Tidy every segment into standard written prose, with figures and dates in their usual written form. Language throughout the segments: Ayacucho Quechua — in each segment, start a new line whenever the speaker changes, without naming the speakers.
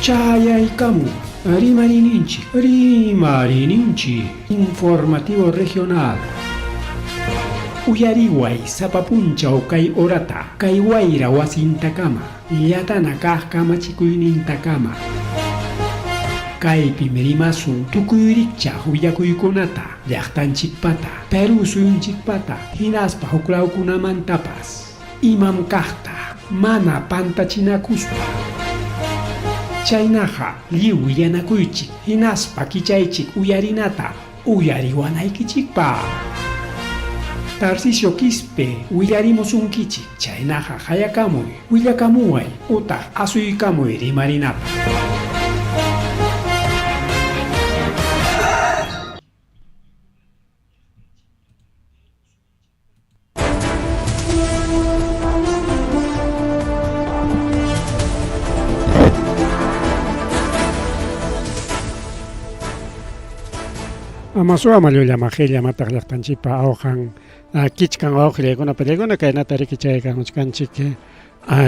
Chayaykamu Rimariyninchik, Rimariyninchik Informativo Regional. Uyariway sapa punchaw kay horata, kay wayra wasintakama, llatana kaq kamachikuynintakama. Kaypim rimasun tukuy rikchaq willakuykunata, llaqtanchikpata, Perú suyunchikpata, hinaspa huklawkunamantapas. Imam kaqta mana pantachinakuspa. Chaynaqa lliw willanakuychik hinaspa kichaychik uyarinata uyariwanaykichikpaq. Tarcisio Quispe willarimusunkichik, chaynaqa qayakamuy, willakamuway utaq asuykamuy rimarinapaq.
Amasuwa mallulla maqilla mataq llaqtanchikpa awqan kichkan wawqillaykuna pallaykuna kaynata riki chaykamuchkanchik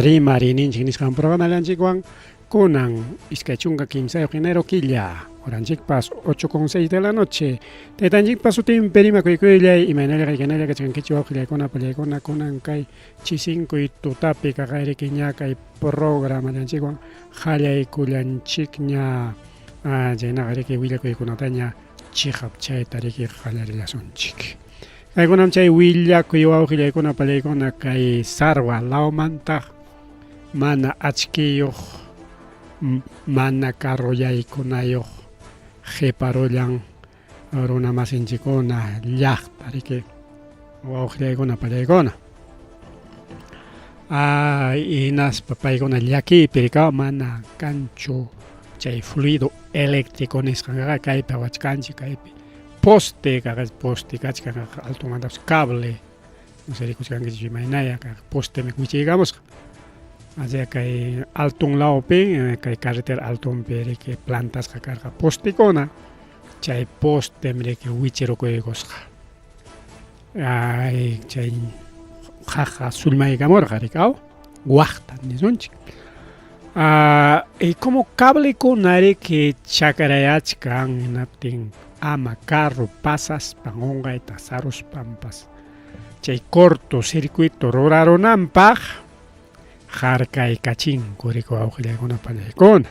rimariyninchik nisqan programallanchikwan Kunan, 23 enero killa, horanchikpas 8:06 de la noche. Taytanchikpa sutinpi rimakuykuylay, imaynalla kaykanalla kachkankichik wawqillaykuna, pallaykuna, kunan kay chisinkuy tutapi kaqayriki ña kay programallanchikwan qallaykullanchikña. Chaynaqa riki willakuykunataña chiqap chayta riki qallarillasunchik. Kaykunam chay willakuy wawqillaykuna, pallaykuna kay Sarwa lawmantaq mana achkiyuq, mana carroyaykunayuq qiparullan runa masinchikkuna llaqta riki wawqillaykuna pallaykuna. Hinaspa paykuna llakiypi rikaw mana kanchu chay fluido eléctrico nisqanqa kaypi awachkanchik kaypi poste poste kachkan altomantapas cable no sé rikuchkankichik imaynaya postemi wichiykamusqa así kay alton lawpi kay carretera altonpi riki plantasqa karqa postekuna chay postem riki wichirukuykusqa ay chay qaqa sullmaykamurqa riki aw waqta nisunchik y como cablekuna riki chakrayachkan hinaptin ama carro pasaspan qunqayta saruspanpas chay corto circuito rurarunanpaq harkaykachinku riki wawqillaykuna pallaykuna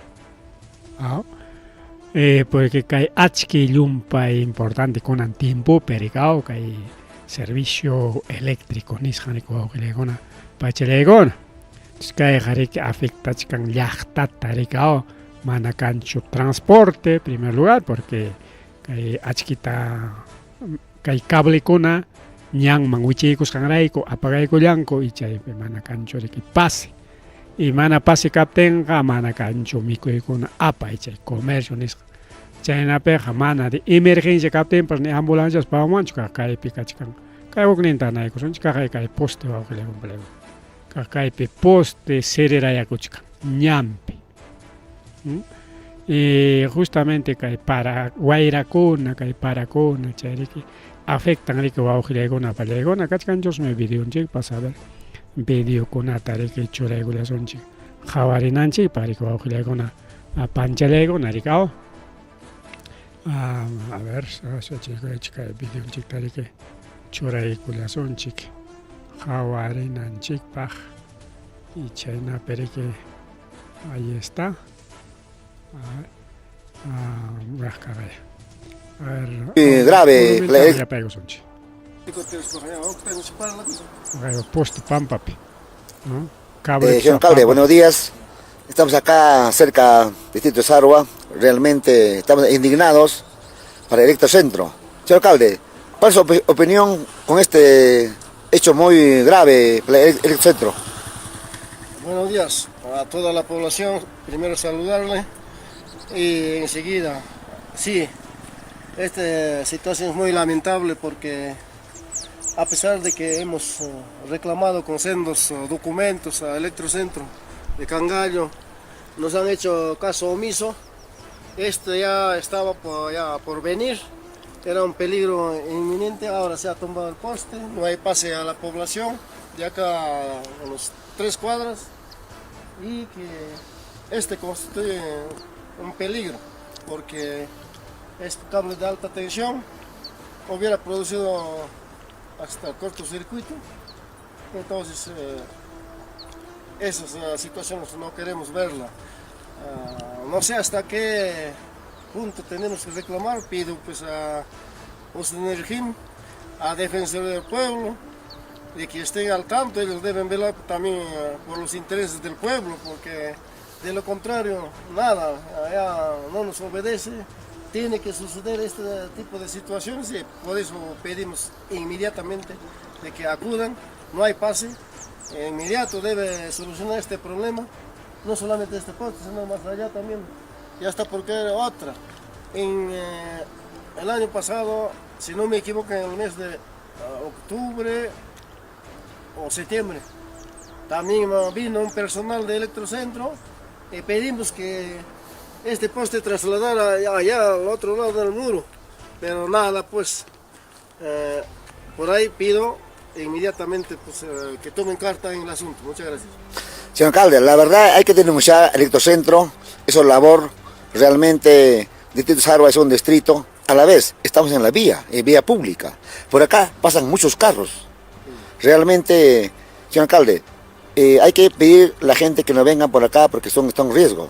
porque kay achki llumpay importante kunan tiempopi riki aw kay servicio eléctrico nisqan riki wawqillaykuna pachallaykuna kayqa riki afectachkan llaqtata riki aw mana kanchu transporte primer lugar porque kay achkita kay cablekuna ñanman wichiykusqanrayku apagaykullanku y chaypi mana kanchu riki pase y mana pase kaptinqa mana kanchu mikuykuna apay chay comercio nisqa chaynapiqa mana de emergencia kaptinpas ni ambulancias pawanmanchu kaq kaypi kachkan kay hukninta anaykusunchik kaqay kay poste wawqillayku kaq kaypi poste sererayakuchkan ñanpi Y justamente kay para wayrakuna kay parakuna chayriki afectan riki wawqillaykuna pallaykuna kachkanchusmi videonchikpas a ver videokunata riki churaykullasunchik qhawarinanchikpaq riki wawqillaykuna panchallaykuna riki aw a ver kay videonchikta riki churaykullasunchik qhawarinanchikpaq y chhaynapi riki Ahí está. A ver.
Grave.
Poste Pampapi. ¿No?
Cable, señor Cable, buenos días. Estamos acá cerca del distrito de Sarwa. Realmente estamos indignados para Electrocentro. Señor Cable, ¿cuál es su opinión con este hecho muy grave para Electrocentro?
Buenos días a toda la población. Primero saludarle y enseguida, sí, esta situación es muy lamentable porque a pesar de que hemos reclamado con sendos documentos a Electrocentro de Cangallo, nos han hecho caso omiso. Esto ya estaba por venir, era un peligro inminente, ahora se ha tumbado el poste, no hay pase a la población de acá a unos 3 cuadras y que Este constituye un peligro porque este cable de alta tensión hubiera producido hasta cortocircuito. Entonces, esas situaciones no queremos verla. No sé hasta qué punto tenemos que reclamar. Pido pues a Ustenergim, a Defensor del Pueblo, de que estén al tanto. Ellos deben velar también por los intereses del pueblo, porque de lo contrario, nada, allá no nos obedece. Tiene que suceder este tipo de situaciones y por eso pedimos inmediatamente de que acudan. No hay pase, inmediato debe solucionar este problema, no solamente este poste, sino más allá también, y hasta porque otra. En el año pasado, si no me equivoco, en el mes de octubre o septiembre, también vino un personal de Electrocentro y pedimos que este poste trasladara allá al otro lado del muro, pero nada, pues por ahí pido inmediatamente pues, que tomen carta en el asunto. Muchas gracias.
Señor alcalde, la verdad hay que denunciar Electrocentro, es su labor, realmente Distrito Sarhua es un distrito, a la vez estamos en la vía, en vía pública, por acá pasan muchos carros. Realmente, señor alcalde, hay que pedir a la gente que no vengan por acá porque están en riesgo.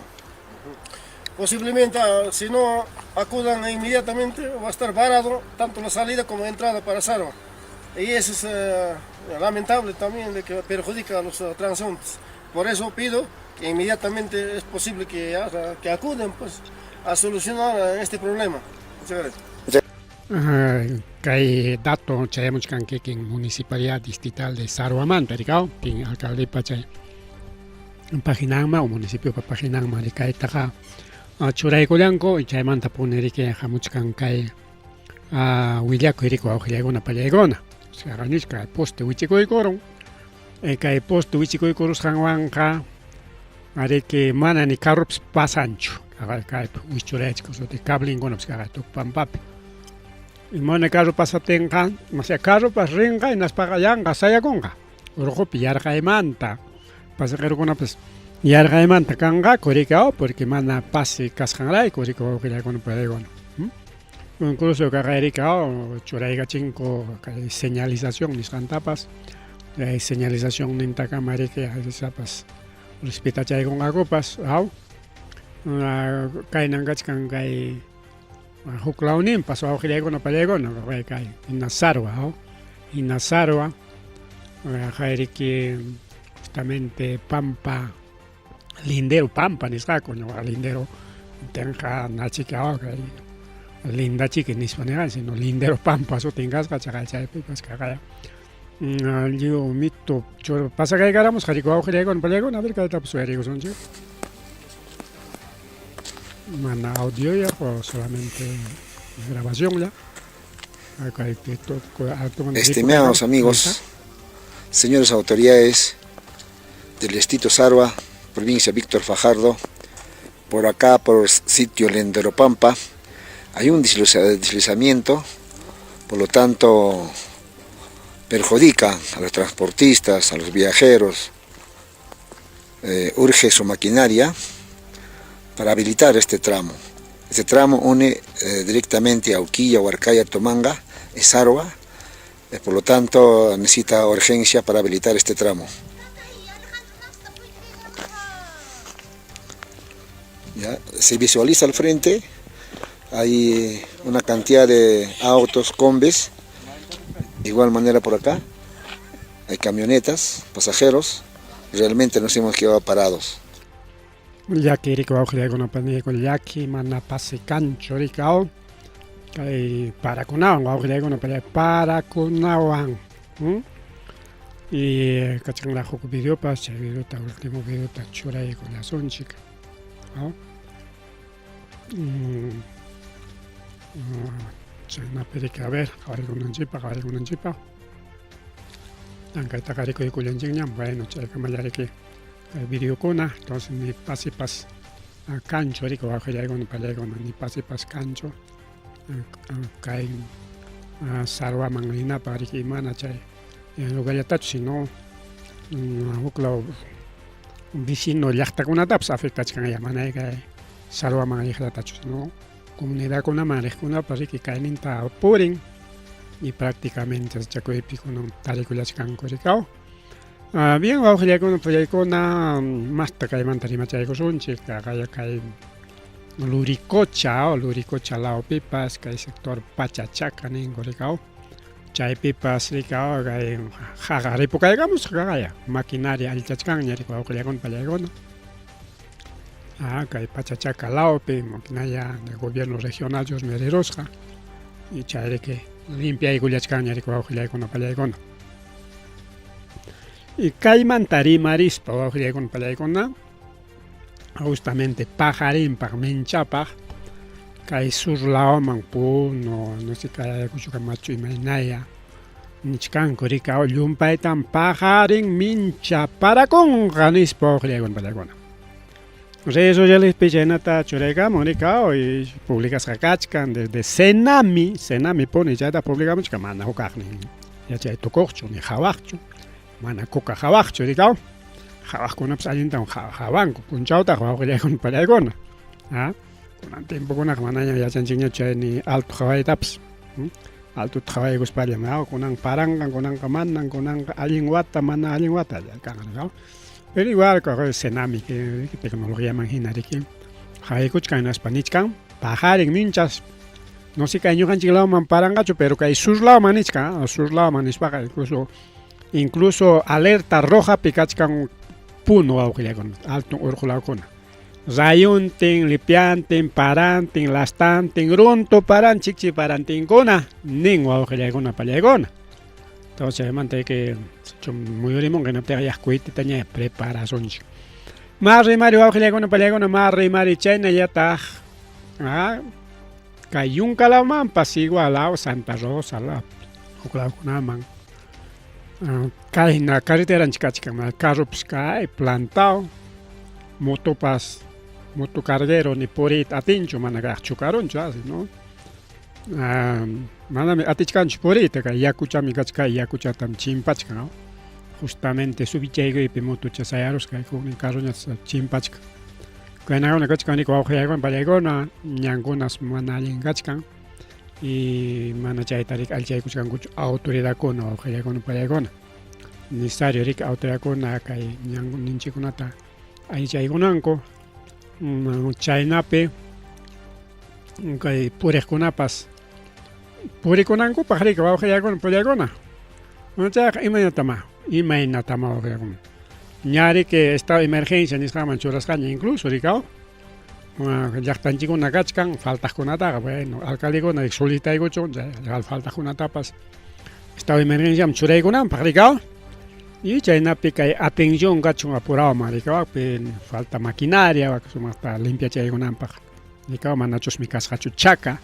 Posiblemente, si no acudan inmediatamente, va a estar varado tanto la salida como la entrada para Sarhua. Y eso es lamentable también, de que perjudica a los transeúntes. Por eso pido que inmediatamente es posible que acuden, pues, a solucionar este problema. Muchas gracias.
Kay dato chayamuchkan kikin Municipalidad Distrital de Saruamanta, rikaw, kin alcalde chay paginanma o municipio pa paginanma rikaytaqa churaykullanku y chaymanta puni riki hamuchkan kay willakuy riku wawqillaykuna pallaykuna. Nisqa poste wichikuykurun. Kay poste wichikuykurusqanwanqa ariki mana ni carropas pasanchu. Kaypi wichuraychik suti cablinkunapas kaq tukpampapi. Y mana carro pasaptinqa, o sea, carropas rinqa hinaspaqa yanqa sayakunqa. Urqupi yarqaymanta. Pasajerokunapas yarqaymanta kanqaku rikaw porque mana pase kasqanrayku rikaw wawqillaykuna pallaykuna. Incluso kaqay rikaw churaykachinku kay señalización nisqantapas, señalización nintakama riki sapas respetachaykunqakupas aw. Kaynan kachkan kay huk lawninpas wawqillaykuna pallaykuna kay Hinasarwa, aw. Hinasarwa hayriki justamente Pampa, lindero Pampa nisqaku ñuqa lindero tinqa nachiki aw kay linda chiki nispa niqan sino lindero Pampa sutin kasqa chaqay chaypipas kaqaya lliw mitu pasakaykaramusqa riku wawqillaykuna pallaykuna a ver kaytapas uyarikusunchik. Mana audio ya o solamente grabación ya.
Estimados amigos, señores autoridades del distrito Sarhua, provincia Víctor Fajardo, por acá por sitio Lenderopampa, hay un deslizamiento, por lo tanto perjudica a los transportistas, a los viajeros. Urge su maquinaria para habilitar este tramo. Este tramo une directamente a Uquilla, Huarcaya, Tomanga y Sarhua, por lo tanto necesita urgencia para habilitar este tramo. Ya, se visualiza al frente, hay una cantidad de autos, combis, de igual manera por acá, hay camionetas, pasajeros, realmente nos hemos quedado parados.
Llaki riku wawqillaykuna paniyku llaki mana pase kanchu rikaw kay parakunawan wawqillaykuna pallay parakunawan. Y kachkanraq huk videopas, chay videota último videota churaykullasunchik. Chaynapi riki a ver, qhawariykunanchikpaq, qhawariykunanchikpaq. Llank'aytaqa rikuykullanchikña, bueno, chaykamalla riki kay videokuna, entonces ni pasipas kanchu riki wawqillaykuna pallaykuna, ni pasipas kanchu kay Sarhuaman rinapaq riki mana chay lugarllatachu, sino huklaw Vecino llaqtakunatapas afectachkan ya mana kay Sarwaman riqllatachu, sino comunidadkunaman riqkunapas riki kayninta purin y prácticamente sasachakuypi kunan tarikullachkanku rikaw. Ah, bien, wawqillaykuna, pullaykuna, masta kaymanta rimachaykusunchik, kaqaya kay Luricocha o Luricocha lawpipas kay sector Pachachaca ninku rikaw. Chaypipas rikaw kay qaqa ripukaykamusqa kaqaya maquinaria allichachkanña rikaw wawqillaykuna, pallaykuna. Ah, kay Pachachaca lawpi maquinaria de gobierno regional Diosmi rirusqa y chayriki limpiaykullachkanña rikaw wawqillaykuna, pallaykuna. Y kaymanta rimarispa wawqillaykuna, pallaykuna, justamente paqarinpaq minchapaq kay sur lawman Puno, no sé kay Ayacucho machu imaynaya nichkanku rikaw llumpaytan paqarin mincha parakunqa nispa wawqillaykuna, pallaykuna. Redes socialespi chaynata churaykamun rikaw y publicasqa kachkan desde Senami, Senami puni chayta publicamuchkan mana hukaqnin yachay tukuqchu ni qhawaqchu, mana kuka qhawaqchu rikaw. Qhawaqkunapas allintam qhawanku punchawtaq wawqillaykuna, pallaykuna. Ah, kunan tiempokunaqa manaña yachanchikñachu chay ni alto qhawaytapas. Altota qhawaykuspallam, ah, kunan paranqan, kunanqa manan, kunanqa allin wata, mana allin wata kanqa rikaw. Pero igual Senami tecnologiaman hina riki qhawaykuchkan hinaspa nichkan paqarin minchas no sé kay ñuqanchik lawman paranqachu, pero kay sur lawman nichkan, sur lawman nispaqa incluso incluso alerta rojapi kachkan Puno wawqillaykuna, alto urqu lawkuna. Rayuntin, lipiantin, parantin, lastantin, runtu paran, chikchi parantinkuna, nin wawqillaykuna, pallaykuna. Entonces chaymanta que muyurimunqa hinaptinqa yaq kuititaña preparasunchik. Mas rimari wawqillaykuna, pallaykuna, mas rimari chaynallataq ah, kay yunka lawmanpas igual law Santa Rosa law huk lawkunaman kayna carreteranchik kachkan carropas kay plantao motopas moto carguero ni puriyta atinchu mana kaq chocarunchu así no manami atichkanchu puriyta kay yakuchami kachkan yakuchatam chimpachkan justamente subichaykuypi motocha sayarusqa huknin carroña chimpachkan kaynakuna kachkan riki wawqillaykuna pallaykuna ñankunas mana allin kachkan y mana chayta riki allichaykuchkankuchu autoridadkuna wawqillaykuna pallaykuna necesario riki autoridadkuna kay ñanninchikkunata allichaykunanku chaynapi kay puriqkunapas purikunankupaq riki wawqillaykuna pallaykuna chayqa imaynatamá imaynatamá wawqillaykuna ña riki estado de emergencia nisqaman churasqaña incluso rikaw llaqtanchikkuna kachkan faltaqkunataqa bueno alcaldekuna solicitaykuchun chay faltaqkunatapas estado de emergenciaman churaykunanpaq rikaw y chaynapi kay atención kachun apurawman rikaw falta maquinaria sumaqta limpiachaykunanpaq rikaw manachusmi kasqachu chaka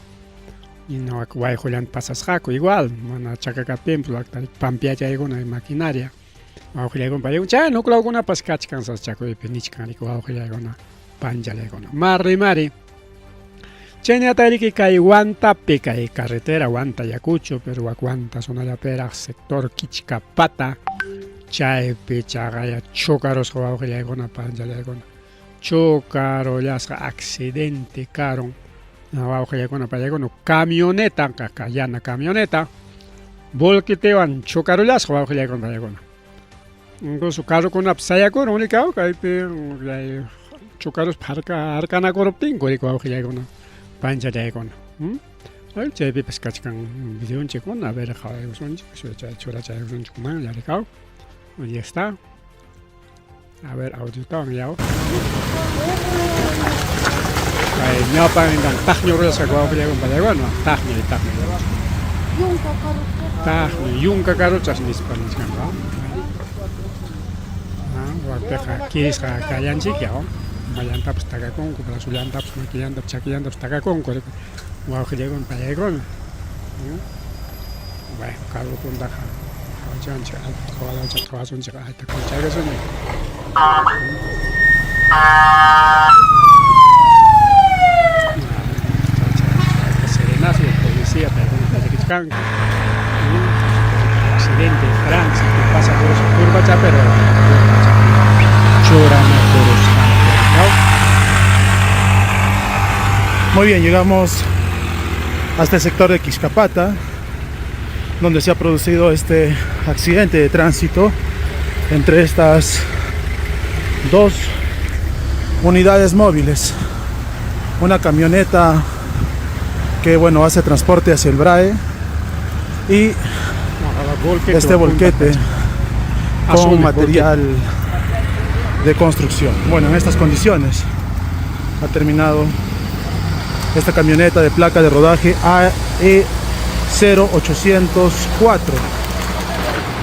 wayqullanta pasasqaku igual mana chaka kaptinpas pampiachaykuna maquinaria wawqillaykuna paykuna chay huk lawkunapas kachkan sasachakuypi nichkan riki wawqillaykuna panchalaykuna mari chaynata riki kay Huantapi kay carretera Huanta Ayacucho pero wak Huanta zonallapiraq sector Quichcapata chaypi chaqaya chocarusqa wawqillaykuna panchalaykuna chocarullasqa accidente karun wawqillaykuna pallaykuna camioneta yana camioneta volquetewan chocarullasqa wawqillaykuna pallaykuna incluso carrokunapas sayakurun rikaw kaypi chocaruspa harkanakuruptinku riki wawqillaykuna panchalaykuna chaypipas kachkan videonchikkuna a ver qhawaykusunchik churachaykusunchik kunanlla rikaw ahí está. A ver, audiotawan yaw. Kay ñawpanintan taqñu rurasqa wawqillaykuna pallaykuna taqñu taqñu.
Yunka karuchas.
Taqñu yunka karuchas nispa nichkanku. Wakpiqa kirisqa kallanchik yaw. Umallantapas takakunku, brazullantapas, makillantapas, chakillantapas takakunku wawqillaykuna pallaykuna. Bueno, carrokunataqa qhawachanchik alto qhawalawchata qhawasunchik ayta kuchaykasunchik. Serenazgo, policía, paykuna tallakichkanku. Accidente de tránsito pasa por esa curva pero churana.
Muy bien, llegamos hasta el sector de Kiscapata, donde se ha producido este accidente de tránsito entre estas dos unidades móviles. Una camioneta que, bueno, hace transporte hacia el BRAE y este volquete con material de construcción. Bueno, en estas condiciones ha terminado esta camioneta de placa de rodaje AE 0804.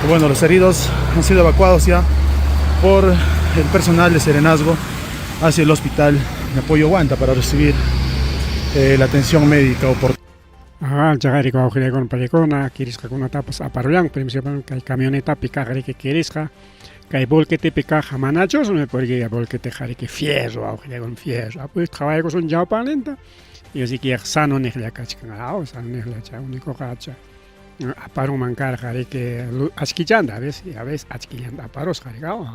Bueno, los heridos han sido evacuados ya por el personal de Serenazgo hacia el hospital de apoyo Huanta para recibir la atención médica oportuna.
Chaqari wawqillaykuna panikuna kirisqakunatapas aparullanku principalmente kay camionetapi kaq riki kirisqa kay volquetepi kaqqa manachusmi porque volqueteqa riki fierro wawqillaykuna fierro apuyta qhawaykusun ñawpaqninta y así que sano niqlla kachkan aw sano niqlla chay únicoqa aparunman karqa riki achkichanta a veces a veces achkillanta aparusqa riki aw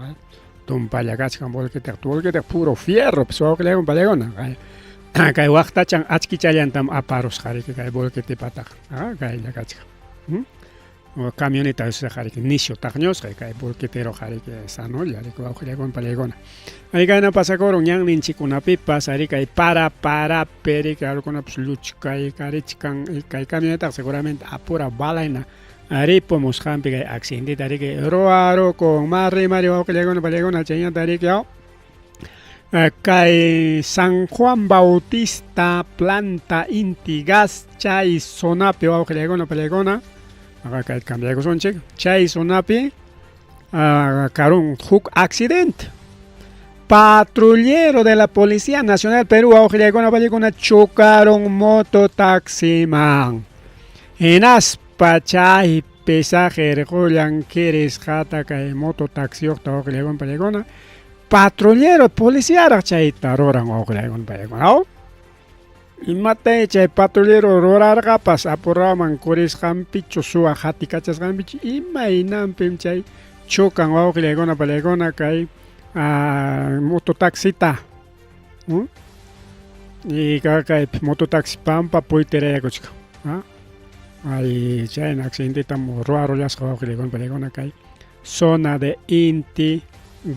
tumpalla kachkan volqueteqa volqueteqa puro fierro pues wawqillaykuna panikuna kay waqtachan achkichallantam aparusqa riki kay volquetepataqa kaylla kachkan camioneta riki nishu taqñusqa kay volqueteroqa riki sanolla riki wawqillaykuna panikuna ay kayna pasakurun ñanninchikkunapipas ari kay para parapi riki arukunapas lluchkaykarichkan kay camionetaqa seguramente apura balayna ripumusqanpi kay accidenteta riki ruwarukun mas rimari wawqillaykuna panikuna chaynata riki kay San Juan Bautista planta Inti Gas chay zonapi wawqillaykuna panikuna kay cambiaykusunchik chay zonapi karun huk accidente. Patrullero de la Policía Nacional Perú wawqillaykuna panikuna chocaron mototaximan. Hinaspa chay pesaje riqullan kirisqata kay mototaxiyuqta wawqillaykuna panikuna patrullero policiaraq chayta ruran wawqillaykuna panikuna. Imata chay patrullero rurarqapas apurraman kurisqanpichu suwa hatikachasqanpichu imaynanpim chay chocan wawqillaykuna panikuna kay mototaxita. Y kay mototaxi pampa puytirayakuchkan. Ay chayna accidentetam ruwarullasqa wawqillaykuna panikuna kay zona de Inti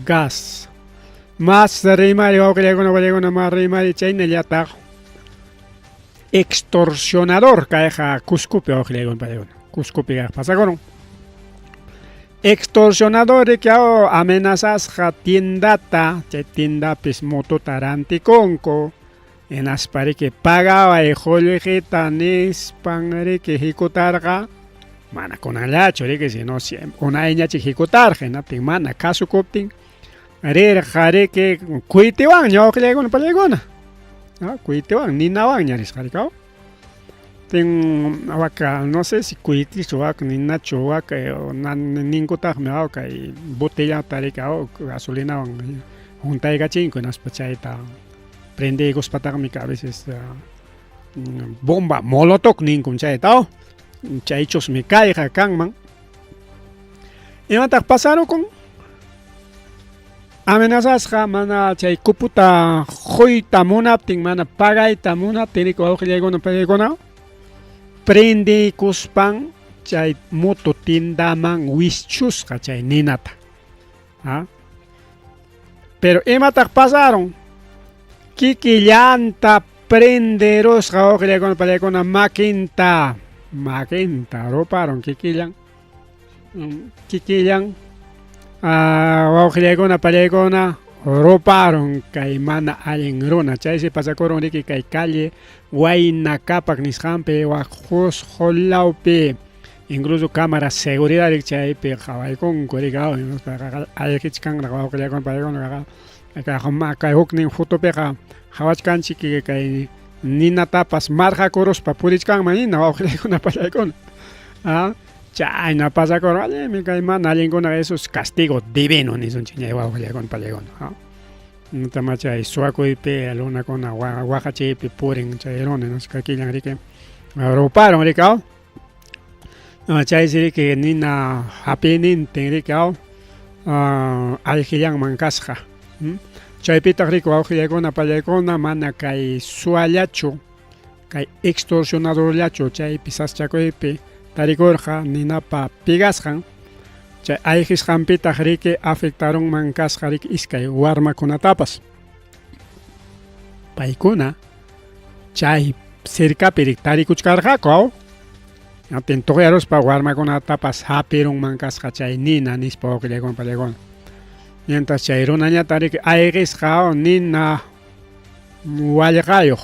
Gas. Mas rimari wawqillaykuna panikuna mas rimari chaynallataq extorsionador kayqa Cuscopi wawqillaykuna panikuna Cuscopi kaq pasakurun. Extorsionador riki amenazasqa tiendata chay tiendapis motota rantikunku hinaspa riki pagaway qullqita nispan riki hikutarqa mana kunanllachu riki sino unayñachik hikutarqa hinaptin mana kasukuptin rirqa riki kuytiwanña wawqillaykuna paniykuna kuytiwan ninawanña risqa riki tin waka no sé si kuytichu waka ninachu waka ninkutaqmi kay botellata riki gasolinawan juntaykachinku hinaspa chayta prendeykuspataqmi a veces bomba molotov ninkum chayta chaychusmi kayqa kanman. Imataq pasarukun amenazasqa mana chay kuputa quyta munaptin mana pagayta munaptin riki wawqillaykuna panikuna prendiykuspan chay moto tiendaman wischusqa chay ninata. Pero imataq pasaron kikillanta prenderusqa wawqillaykuna panikuna makinta makinta ruparon kikillan kikillan wawqillaykuna panikuna ruparon kay mana allin runa chaysi pasakurun riki kay calle Huayna Cápac nisqanpi wak Qusqu lawpi incluso cámara seguridad chaypi qhawaykunku riki ayqichkanraq wawqillaykuna panikuna kay huknin fotopiqa qhawachkanchik kay ninatapas marqakuruspa purichkanman hina wawqillaykuna panikuna chayna pasakurun allinmi kay mana allinkuna eso es castigo divino nisunchik ñay wawqillaykuna panikuna tama chay suwakuypi runakuna waqachiypi purin chay runa kakillan riki ruparon riki chaysi riki nina hapiynintin riki ayqillanman kasqa. Chaypitaq riki wawqillaykuna pallaykuna mana kay suwallachu kay extorsionadorllachu chaypi saschakuypi tarikurqa ninapa pigasqan chay ayqisqanpitaq riki afectarunman kasqa riki iskay warmakunatapas paykuna chay cercapi riki tarikuchkarqaku aw Hinaptin tuqyaruspa warmakunatapas hapirunman kasqa chay nina nispa wawqillaykuna pallaykuna. Mientras chay runañata riki ayqisqa nina wallqayuq.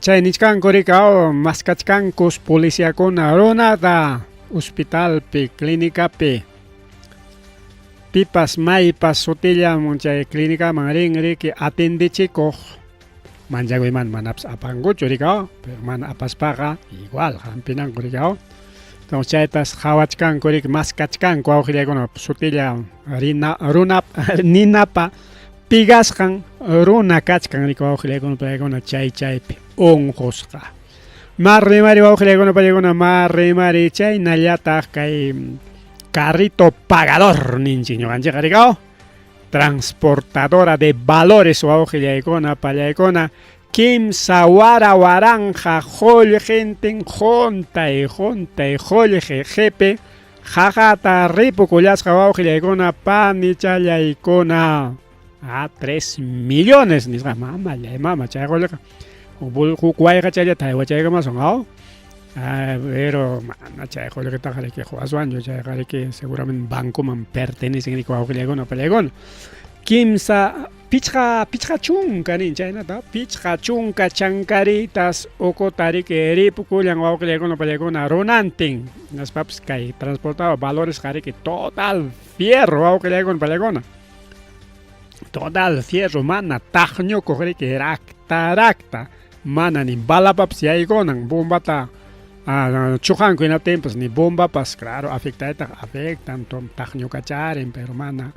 Chay nichkanku riki maskachkankus policiakuna runata hospitalpi, clínicapi. Pipas maypas sutillam chay clínicaman rin riki atendichikuq manchakuyman manapas apankuchu riki pero mana apaspaqa igual hampinanku riki entonces chaytas qhawachkanku riki maskachkanku wawqillaykuna sutilla rina runa ninapa pigasqan runa kachkan riki wawqillaykuna paykuna chay chaypi unqusqa marrimari wawqillaykuna paykuna marrimari chaynallataq kay carrito pagador ninchik ñuqanchikqa riki transportadora de valores wawqillaykuna pallaykuna kimsa wara waranqa qullqintin juntay juntay qullqi qhipi qaqata ripukullasqa wawqillaykuna panichallaykuna a 3 millones nisqa mamallay mama chay qullqa huk wayqachallata haywachaykamaswan aw pero mana chay qullqitaqa riki quwaswanchu chayqa riki seguramente bancoman pertenecen riki wawqillaykuna pallaykuna kimsa pichqa pichqa chunka nin chaynata pichqa chunka chankaritas ukuta riki ripukullan wawqillaykuna pallaykuna runantin hinaspapas kay transportado valores riki total fierro wawqillaykuna pallaykuna total fierro mana taqñukuq riki rakta rakta mana ni balapapas yaykunan bombata chuqanku hinaptinpas ni bombapas claro afectaytaqa afectan taqñukacharin pero mana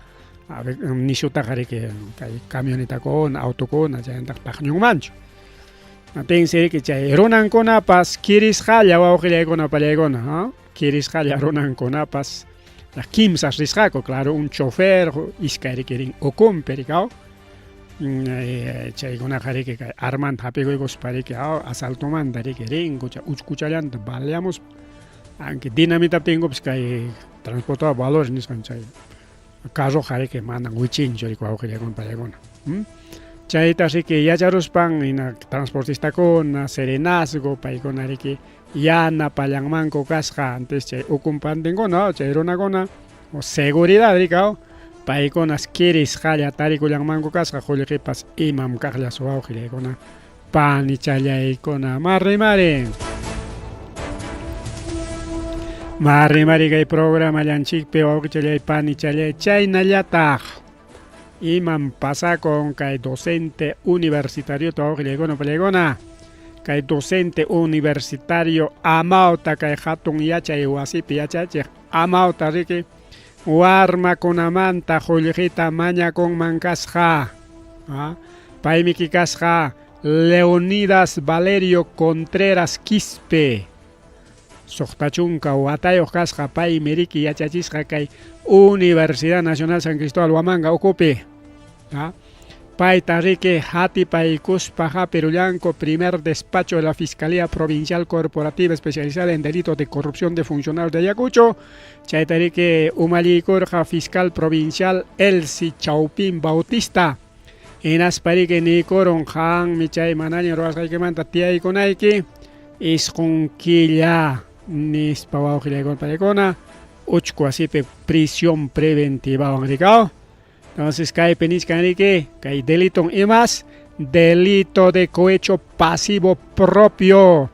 nishutaqa riki kay camionetakuna autokuna chaynataq taqñunmanchu Natinsi riki chay runankunapas kirisqalla wawqillaykuna pallaykuna kirisqalla runankunapas kimsas risqaku claro un chofer iskay riki rin ukunpi riki chaykunaqa riki kay armanta hap'ikuykuspa riki asaltomanta riki rinku chay uchkuchallanta baleamuspa aunque dinamitaptinkupas kay transportador valores nisqan chay carroqa riki mana wichinchu riki wawqillaykuna pallaykuna chayta riki yacharuspan hina transportistakuna serenazgo paykuna riki yanapallanmanku kasqa antes chay ukumpantinkuna chay runakuna seguridad riki paykunas kirisqalla tarikullanmanku kasqa qullqipas imam kaqllas wawqillaykuna panichallaykuna marrimari marrimari kay programallanchikpi wawqichallay panichallay chaynallataq imam pasakun kay docente universitario wawqillaykuna pallaykuna kay docente universitario amawta kay hatun yachay wasipi yachachiq amawta riki warmakunamanta qullqita mañakunman kasqa paymi kasqa Leonidas Valerio Contreras Quispe suqta chunka watayuq kasqa paymi riki yachachisqa kay Universidad Nacional San Cristóbal Huamanga ukupi payta riki hatipaykuspa hapirullanku primer despacho de la Fiscalía Provincial Corporativa Especializada en Delitos de Corrupción de Funcionarios de Ayacucho chayta riki umallikurqa fiscal provincial Elsie Chaupín Bautista hinaspa riki niykurun qanmi chay mana allin ruwasqaykimanta tiyaykunayki isqun killa nispa wawqillaykuna pallaykuna uchku wasipi prisión preventivawan rikaw entonces kaypi nichkan riki kay deliton imas delito de cohecho pasivo propio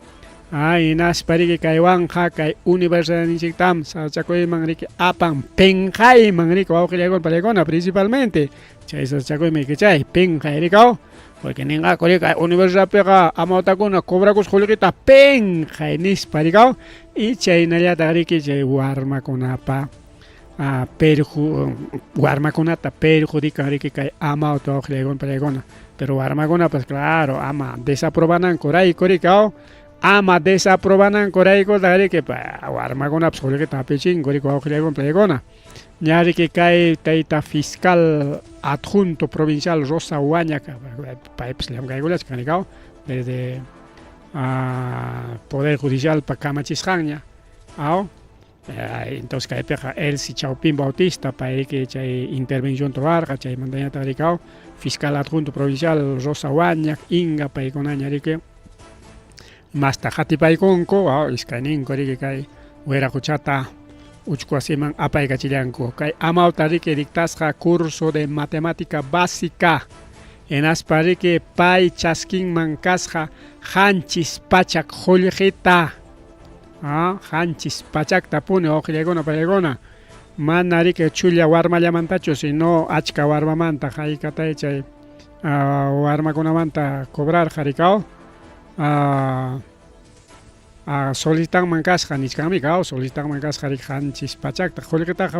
hinaspa riki kaywanqa kay universidad ninchiktam sasachakuyman riki apan pinqayman riki wawqillaykuna pallaykuna principalmente chay sasachakuymi chay pinqay rikaw porque ninqaku riki universidadpiqa amawtakuna cobrakusqa qullqita pinqay nispa rikaw y chaynallataq riki chay warmakunapa perju warmakunata perjudican riki kay amawta wawqillaykuna pallaykuna pero warmakunapas claro ama desaprobanankurayku rikaw ama desaprobanankurayku riki warmakunapas qullqita hapichinku riki wawqillaykuna pallaykuna. Ñariki kay tayta fiscal adjunto provincial Rosa Huaña, paypas llamkaykullachkan rikaw, desde Poder Judicialpa kamachisqanña, aw. Entonces kaypiqa Elsie Chaupín Bautista, payriki chay intervención ruwarqa, chaymantañataq rikaw fiscal adjunto provincial Rosa Huaña, Inga, paykunaña riki masta qatipaykunku, aw, iskayninku riki kay wiraquchata uchku wasiman apaykachillanku. Kay amawta riki dictasqa curso de matemática básica, hinaspa riki pay chaskinman kasqa 700 qullqita. 700 puni wawqillaykuna paykuna, mana riki chulla warmallamantachu, sino achka warmamanta haykatay chay warmakunamanta cobrarqa rikaw solicitanman kasqa nichkanmi kaw, solicitanman kasqa riki 700 qullqitaqa.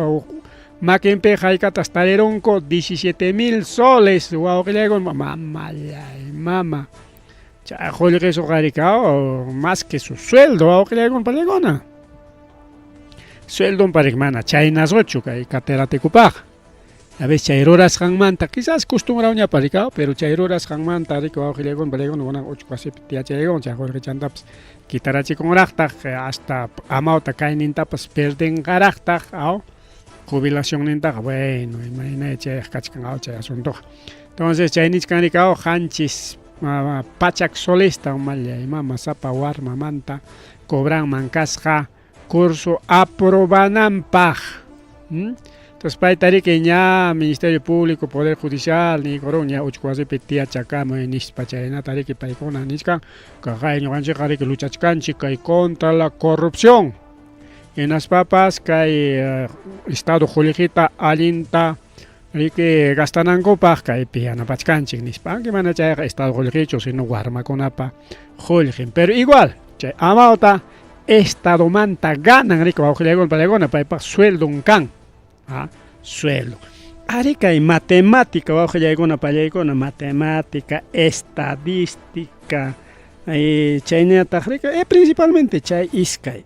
Makinpi haykatas tarirunku? 17 000 soles, wawqillaykuna. Mamallay mama, chay qullqi suqa rikaw más que su sueldo, wawqillaykuna paykuna. Sueldon parik mana chaynasochu kay catedráticopaq. A veces chay rurasqanmanta, quizás costumbrawñapas rikaw, pero chay rurasqanmanta riki wawqillaykuna paykuna kunan uchku wasipi tiyachaykun, chay qullqichantapas quitarachikunraqtaq, hasta amawta kaynintapas perdenqaraqtaq, aw, jubilacionnintaqa. Bueno, imaynay chayaq kachkan, aw, chay asuntoqa. Entonces chay nichkan rikaw 700 solesta, mallay mama, sapa warmamanta cobranman kasqa curso aprobananpaq. Entonces payta riki ña Ministerio Público, Poder Judicial niykurun ña uchku wasipi tiyachakamuy nispa, chaynata riki paykuna nichkan. Kay ñuqanchikqa riki luchachkanchik kay contra la corrupción, hinaspapas kay Estado qullqita allinta riki gastanankupaq kaypi yanapachkanchik nispa, aunque mana chayqa Estado qullqichu, sino warmakunapa qullqin, pero igual chay amawta Estadomanta ganan riki wawqillaykuna paykuna, paypaq sueldon kan, sueldo. Ari kay matemática, wawqillaykuna pallaykuna, matemática, estadística, chaynataq riki principalmente chay iskay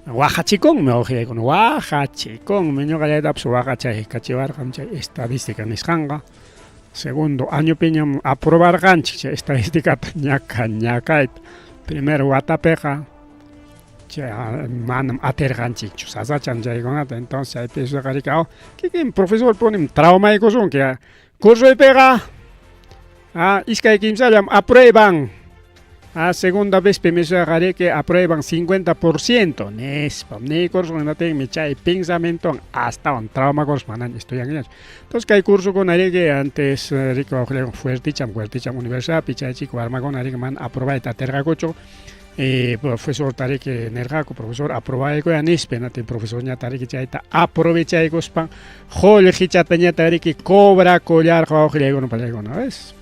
waqachikunmi, wawqillaykuna, waqachikunmi. Ñuqallaytapas waqachaykachiwarqam chay estadística nisqanqa. Segundo añopiñam aprobarqanchik chay estadísticata ñaka ñakayta. Primer watapiqa chay manam atirqanchikchu, sasachan chaykunata. Entonces chaypi riki kikin profesor punim traumaykusunki. Cursoypiqa iskay kimsallam aprueban. Segunda vez pimi riki aprueban 50% nispa niykursun, hinaptinmi chay pensamientowan astawan traumakurus, manaña estudiankiñachu. Entonces kay cursokuna riki antes riki wawqillaywan fuerticham, fuerticham universidadpi, chaychika warmakuna riki mana aprobayta atirqakuchu. Profesorta riki nirqaku: "Profesor, aprobaykuya", nispa. Hinaptin profesorñataq riki chayta aprovechaykuspan qullqichatañataq riki cobrakullarqa, wawqillaykuna pallaykuna, ves.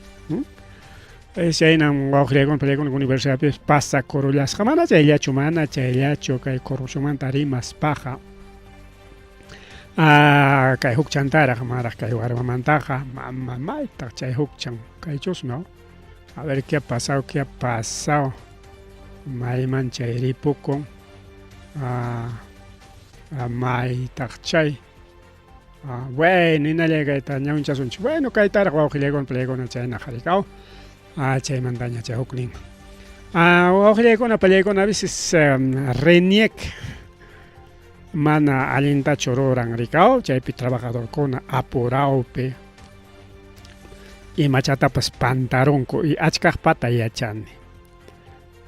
Chaynam, wawqillaykuna pallaykuna, universidadpi pasakurullasqa. Mana chayllachu, mana chayllachu. Kay corrupcionmanta rimaspaqa kay hukchantaraq maraq kay warmamantaqa. Mama, maytaq chay hukchan kaychusmi? A ver, qué ha pasado, qué ha pasado, mayman chay ripukun? Maytaq chay? Bueno, hinalla kayta ñawinchasunchik. Bueno, kaytaraq, wawqillaykuna pallaykuna, chaynaqa rikaw chaymantaña chay huknin. Wawqillaykuna pallaykuna, a veces RENIEC mana allintachu ruran rikaw, chaypi trabajadorkuna apurawpi imachatapas pantarunku y achkaqpata yachani.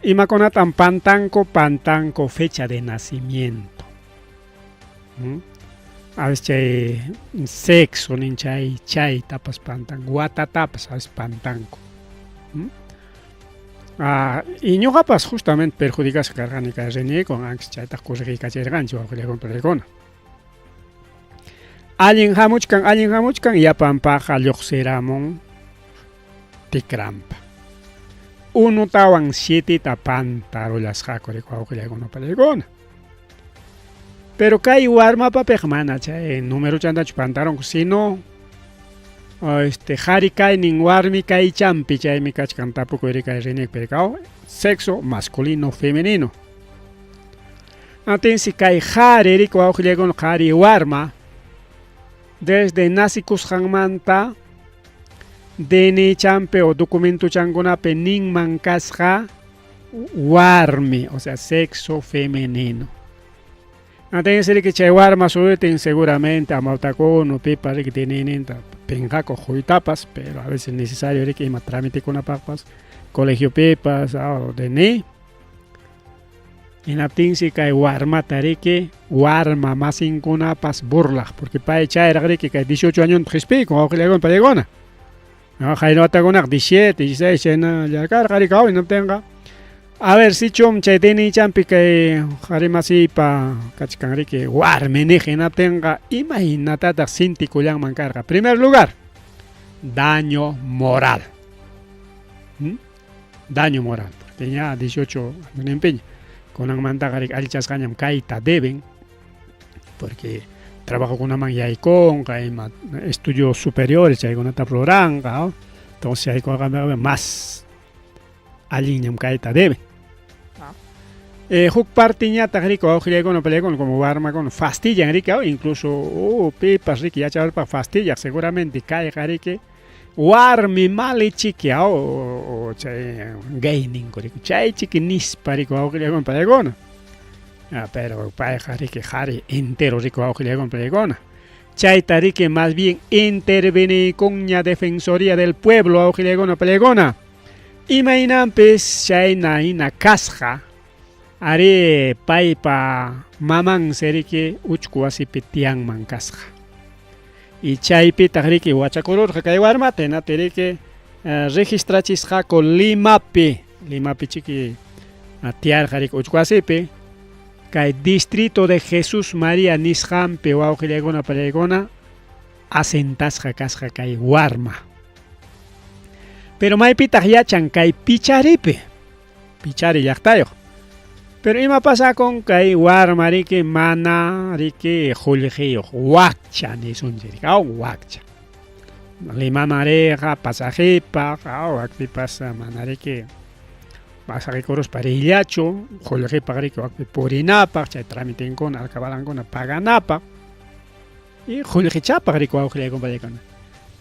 Imakunatam pantanku? Pantanku fecha de nacimiento. A veces chay sexo nin chay chaytapas pantanku, watatapas a veces pantanku. Y ñuqapas justamente perjudicasqa karqani kay RENIECwan, antes chaytaq corregiykachirqanchik, wawqillaykuna pallaykuna. Allin hamuchkan, allin hamuchkan, yapanpaqa lluqsiramun tikranpa. Unutawan sietita pantarullasqaku riki, wawqillaykuna pallaykuna. Pero kay warmapapiqa mana chay numerochantachu pantarunku, sino qhari kaynin warmi kaychanpi, chaymi kachkan tapukuy kay RENIECpi rikaw, sexo masculino femenino. Atinsi kay qhari riki wawqillaykuna qhari warma desde nacikusqanmanta DNI-chanpi o documentuchankunapi ninman kasqa warmi, o sea, sexo femenino. Atinsi riki chay warma sutin seguramente amawtakuna pipas riki DNI-ninta pinqakuq quytapas, pero a veces necesario riki ima tramitekunapaqpas colegiopipas o DNI. Hinaptinsi kay warmata riki warma masinkunapas burlaq, porque pay chayraq riki kay 18 añonta qispiykun wawqillaykuna pallaykuna. No, qayna watakunaqa 17, 16 chaynalla karqa riki hinaptinqa a ver sichum chay DNIchanpi kay qhari masiypa kachkan riki warmi niq hinaptinqa imaynatataq sintikullanman karqa. Primer lugar, daño moral. Daño moral, porque ña 18 añoninpiña kunanmantaqa riki allichasqañam kayta deben, porque trabajokunaman yaykunqa, ima estudios superiores chaykunata ruranqa, entonces chaykunaqa más allinñam kayta deben. Huk partiñataq riki wawqillaykuna pallaykuna como warmakuna fastidian riki, incluso pipas riki yacharpaq fastidiaq seguramente kayqa riki warmi mali chiki o chay gay ninku riki chay chiki nispa riki wawqillaykuna pallaykuna. Pero payqa riki qhari entero riki wawqillaykuna pallaykuna. Chayta riki más bien interveniykunña Defensoría del Pueblo wawqillaykuna pallaykuna. Imaynanpis chayna hina kasqa ari paypa mamansi riki uchku wasipi tiyanman kasqa. Y chaypitaq riki wachakururqa kay warmata hinaptin riki registrachisqaku Limapi, Limapi chiki tiyarqa riki uchku wasipi kay distrito de Jesús María nisqanpi wawqillaykuna pallaykuna asentasqa kasqa kay warma. Pero maypitaq yachan kay Picharipi, Pichari llaqtayuq. Pero ima pasakun kay warma riki mana riki qullqiyuq, wakcha nisunchik riki, wakcha. Limaman riqa pasajipaq, wakpipas mana riki pasajikuruspa rillachu, qullqipaq riki wakpi purinapaq, chay tramitenkuna, alcabalankuna paganapaq. Y qullqichapaq riki wawqillaykuna pallaykuna.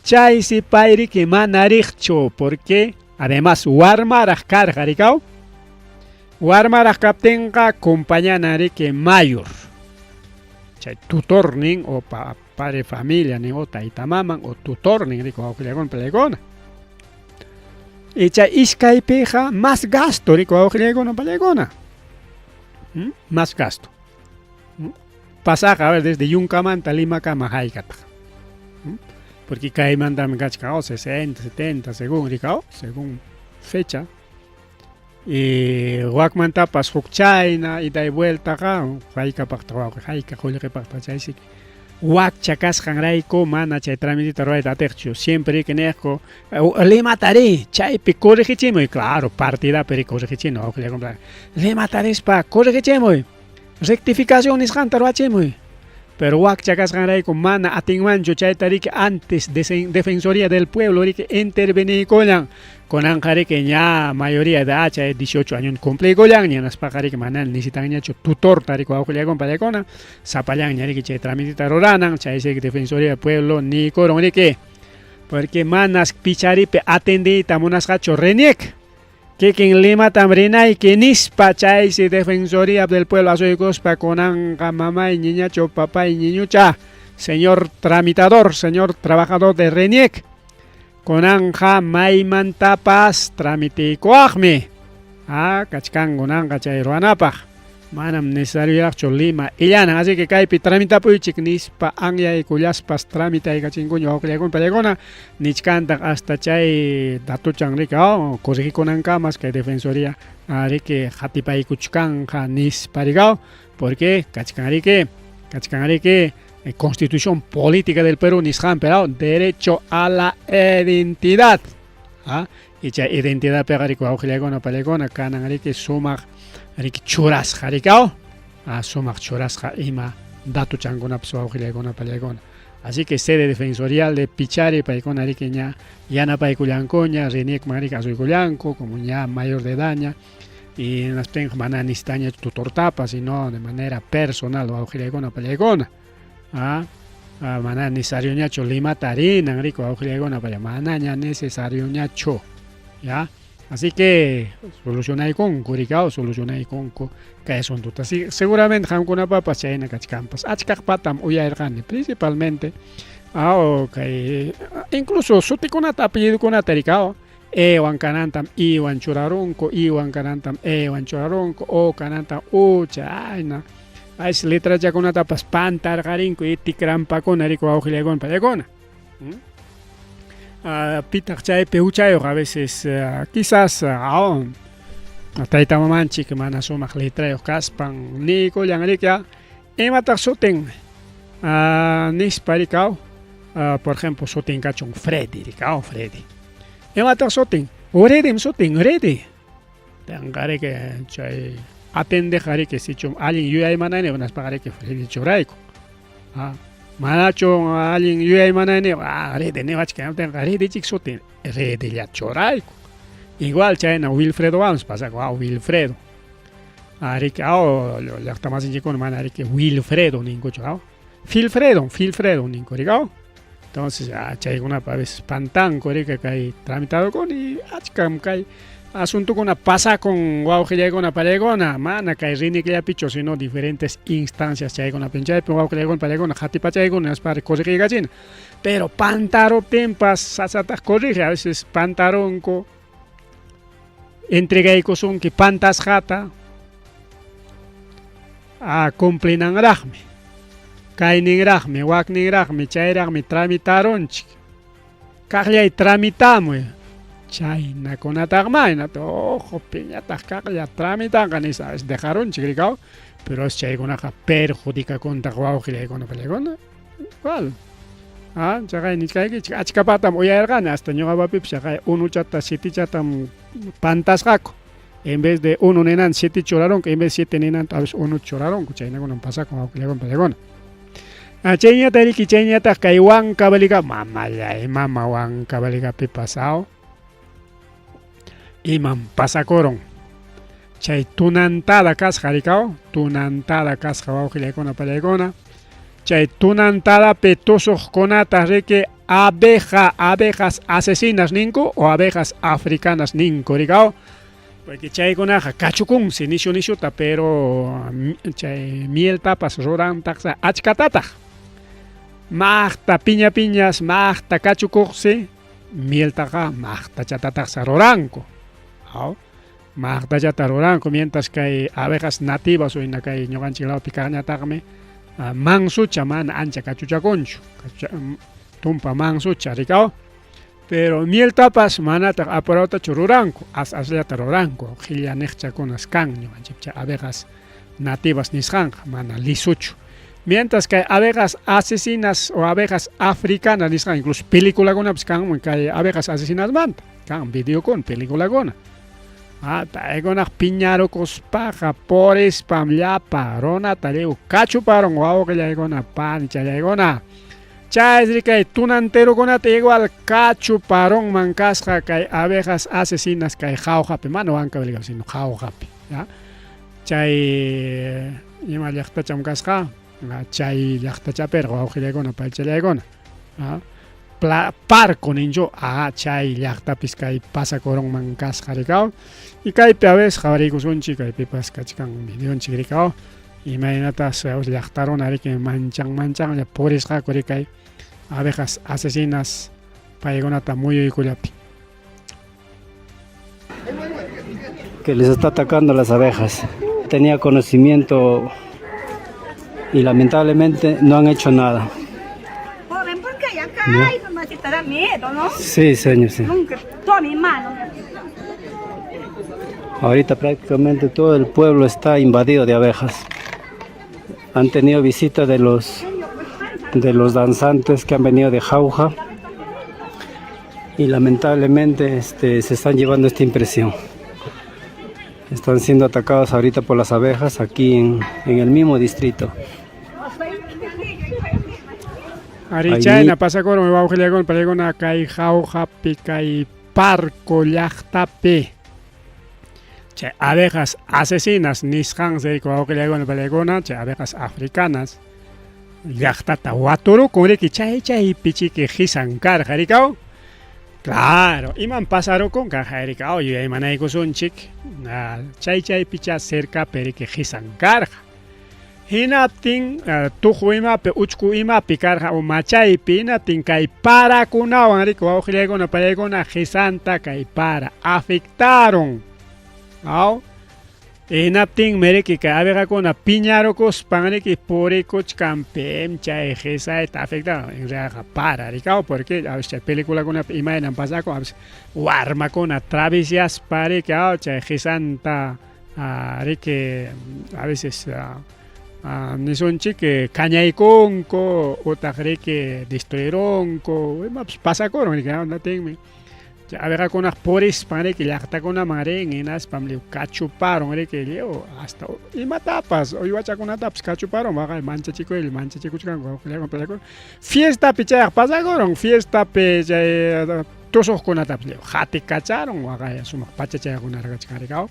Chaysi pay riki mana riqchu, porque además warmaraq karqa rikaw. Warmaraq kaptinqa compañana riki mayor. Chay tutornin o padre familia nin o tayta maman o tutornin riki wawqillaykuna pallaykuna. Y chay iskaypiqa más gasto riki wawqillaykuna pallaykuna. Más gasto. Pasaqa, a ver, desde Yunkamanta Limakama haykataq. Porque kaymantami kachkan 60, 70, según rikaw, según fecha. Y wakmantapas huk chayna, ida y vueltaqa, haykapaqtaq wawqi, hayka qullqipaqtaq chaysi wakcha kasqanrayku mana chay tramitita ruwayta atiqchu. Siempre riki niqku, Limata riy, chaypi corregichimuy. Claro, partidapi riki corregichina, wawqillaykuna. Limata rispa corregichimuy, rectificación nisqanta ruwachimuy. Pero wakcha kasqanrayku mana atinmanchu chayta riki antes Defensoría del Pueblo riki interveniykullan. Kunanqa riki ña mayoría de edad, chay 18 años cumpliykullan, hinaspaqa riki mana necesitanñachu tutorta riki wawqillaykuna pallaykuna, sapallanña riki chay tramitita ruranan, chaysi Defensoría del Pueblo niykurun riki. Porque manas Picharipi atendiyta munasqachu RENIEC. Kikin Limatam rinayki nispa chaysi Defensoría del Pueblo asuykuspa kunanqa mamay ñiñachu papay ñiñucha, señor tramitador, señor trabajador de RENIEC. Kunanqa maymantapas tramitiykuwaqmi. Kachkan kunanqa chay ruwanapaq. Manam necesarioyaqchu Lima illanan, así que kaypi tramitapuychik nispa anyaykullaspas tramitaykachinkuña wawqillaykuna pallaykuna, nichkantaq hasta chay datuchan riki corregikunankamas kay Defensoría riki qatipaykuchkanqa nispa rikaw, porque kachkan riki Constitución Política del Perú nisqanpi derecho a la identidad. Y chay identidadpiqa riki wawqillaykuna pallaykuna kanan riki sumaq riki churasqa rikaw, sumaq churasqa ima datuchankunapas wawqillaykuna pallaykuna. Así que sede defensorial de Pichari paykuna riki ña yanapaykullankuña, RENIECman riki asuykullanku como ña mayor de edad ña. Y hinaptinqa mana necesitañachu tutortapas, sino de manera personal wawqillaykuna pallaykuna. Ah, ah, mana necesarioñachu Limata rinan riku wawqillaykuna palla, manaña necesarioñachu. Ya. Así que solucionaykunku rikaw, solucionaykunku kay asuntuta. Sí, seguramente qamkunapapas chayna kachkanpas. Achkaqpatam uyarirqani, principalmente ah, kay incluso sutikunata, apellidokunata rikaw, Ewan kanantam iwan churarunku, iwan kanantam ewan churarunku, o kanantam u, chayna. Ays letrachakunatapas pantarqarinku y tikrampakuna riku wawqillaykuna pallaykuna. ¿Mm? Pitaq chaypi huchayuq a veces quizás tayta mamanchik mana sumaq letrayuq kaspan niykullan riki imataq sutin nispa rikaw por ejemplo sutin kachun Freddy rikaw Freddy imataq sutin Redim sutin Redi tenqa riki chay atendeqqa riki sichum allin yuyaymanayniq nispaqa riki Freddy churayku manachu allin yuyaymanayniq ah Redi niwachkan tenqa Redichik sutin Redilla churayku igual chayna Wilfredowanpas pasakun ah Wilfredo riki aw llaqtamasinchikkuna mana riki Wilfredo ninkuchu aw Filfredo Filfredo ninku riki aw entonces chaykunapa a veces pantanku riki kay tramitadokuna y achkam kay asuntokuna pasakun wawqillaykuna pallaykuna mana kay rinikllapichu sino diferentes instancias chaykunapim chaypi wawqillaykuna pallaykuna qatipachaykuna nispa corrigiykachina pero pantaruptinpas sasataq corrige a veces pantarunku entregaykusunki pantasqata cumplinanraqmi kayninraqmi wakninraqmi chayraqmi tramitarunchik kaqllay tramitamuy chaynakunataqmá hinata ojo piñataq kaqlla tramitanqa nispa dejarunchik rikaw pero chaykunaqa perjudikakuntaq wawqillaykuna pallaykuna igual ah chaqay nichkaykichik achkapatam uyarirqani hasta ñuqapapipas chaqay unuchata sitichatam pantasqaku en vez de uno ninanta siete churarunku en vez de siete ninanta a veces uno churarunku chaynakunam pasakun wawqillaykuna pallaykuna chayñataq riki chayñataq kay Huancavelica mamallay mama Huancavelicapi pasao imam pasakurun chay tunantada kasqa rikaw tunantada kasqa wawqillaykuna pallaykuna chay tunantadapi tusuqkunata riki abeja abejas asesinas ninku o abejas africanas ninku rikaw porque chaykunaqa kachukunsi nishu nishuta pero chay mieltapas rurantaqsa achkatataq maqta piña piñas maqta kachukuqsi mieltaqa maqtachatataqsa ruranku aw maqtachata ruranku mientras kay abejas nativas o hina kay ñuqanchik lawpi kaqñataqmi mansucha mana ancha kachuchakunchu tumpa mansucha rikaw pero mieltapas manataq apurawtachu ruranku as asllata ruranku qhilla niqchakunas kan ñuqanchik chay abejas nativas nisqanqa mana lisuchu mientras kay abejas asesinas o abejas africanas nisqan incluso peliculakunapas kanman kay abejas asesinasmanta kan videokuna peliculakuna paykunaq piñarukuspaqa purispam llapa runata lliw kachuparun wawqillaykuna panichallaykuna chayri kay tunanterokunata igual kachuparunman kasqa kay abejas asesinas kay Jaujapi mana Huancavelicapi sino Jaujapi ya chay ima llaqtacham kasqa chay llaqtachapirqa wawqillaykuna paychallaykuna Parco ninchu chay llaqtapis kay pasakurunman kasqa rikaw y kaypi a veces qhawariykusunchik kaypipas kachkan videonchik rikaw imaynatas llaqta runa riki manchan manchanlla purisqaku rikay abejas asesinas paykunata muyuykullapi.
Que les está atacando las abejas. Tenía conocimiento y lamentablemente no han hecho nada.
Joven, ¿por qué acá hay? Mamacita, da miedo, ¿no?
Sí, señor, sí.
Nunca, toda mi mano.
Ahorita prácticamente todo el pueblo está invadido de abejas. Han tenido visita de los danzantes que han venido de Jauja y lamentablemente se están llevando esta impresión. Están siendo atacados ahorita por las abejas aquí en el mismo distrito.
Ari chayna pasakurun wawqillaykuna pallaykuna kay Jaujapi kay Parco llaqtapi. Chay abejas asesinas nisqansi riki wawqillaykuna palaykuna chay abejas africanas llaqtata waturukun riki chay chaypi chiki qisan karqa rikaw. Claro, iman pasarukun kaq rikaw yuyaymanaykusunchik chay chaypicha cercapi riki qisan karqa. Hinaptin tuqu imapi uchku imapi karqa o machaypi hinaptin kay parakunawan riki wawqillaykuna payaykuna qisanta kay para afectaron. Aw? Hinaptinmi riki kay abejakuna piñarukuspan riki purikuchkan pim chay qisayta afectaron. En realidad para rikaw porque a veces chay peliculakunapi imaynam pasakun a veces warmakuna travesiaspa riki aw chay qisanta riki a veces nisunchik kañaykunku utaq riki destruirunku imapas pasakurun riki hinaptinmi chay abejakunaq purispan riki llaqtakunaman rin hinaspam lliw kachuparun riki lliw hasta imatapas uywachakunatapas kachuparun waqay manchachikuylla manchachikuchkanku fiestapi chayaq pasakurun fiestapi chay tusuqkunatapas lliw qatikacharun waqay sumaq pachachaykunaraq kachkan riki aw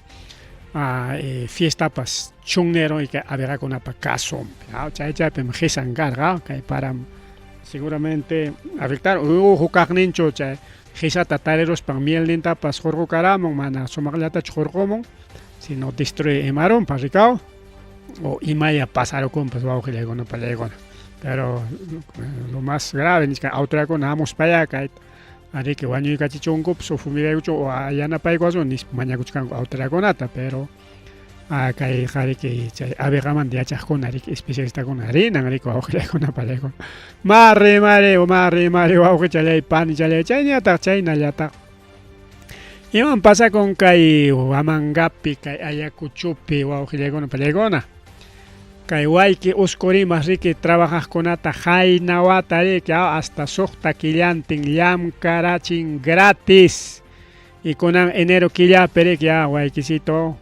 fiestapas chunnerun y kay abejakunapa kasonpi chay chaypim qisan karqa kay param seguramente afectaron huk kaqninchu chay qisata tariruspan mielnintapas hurqukaramun mana sumaqllatachu hurqumun sino destruye imarunpas rikaw o imaya pasarukunpas wawqillaykuna pallaykuna pero lo más grave nichkan autoridadkuna hamuspayá kayta Ariki wañuykachichunkupas o fumigaykuchu o yanapaykuwasun nispa mañakuchkanku autoridadkunata pero kay qariki chay abejamanta yachaqkuna riki especialistakuna rinan riki wawqillaykuna pallaykuna mari mari mari mari wawqichalay panichalay chayñataq chaynallataq iman pasakun kay Huamangapi kay Ayacuchopi wawqillaykuna pallaykuna Kay wayki Usqurimas riki trabajaqkunata qayna wata riki hasta suqta killantin llamkarachin gratis. Y kunan enero killapi riki ya waykisito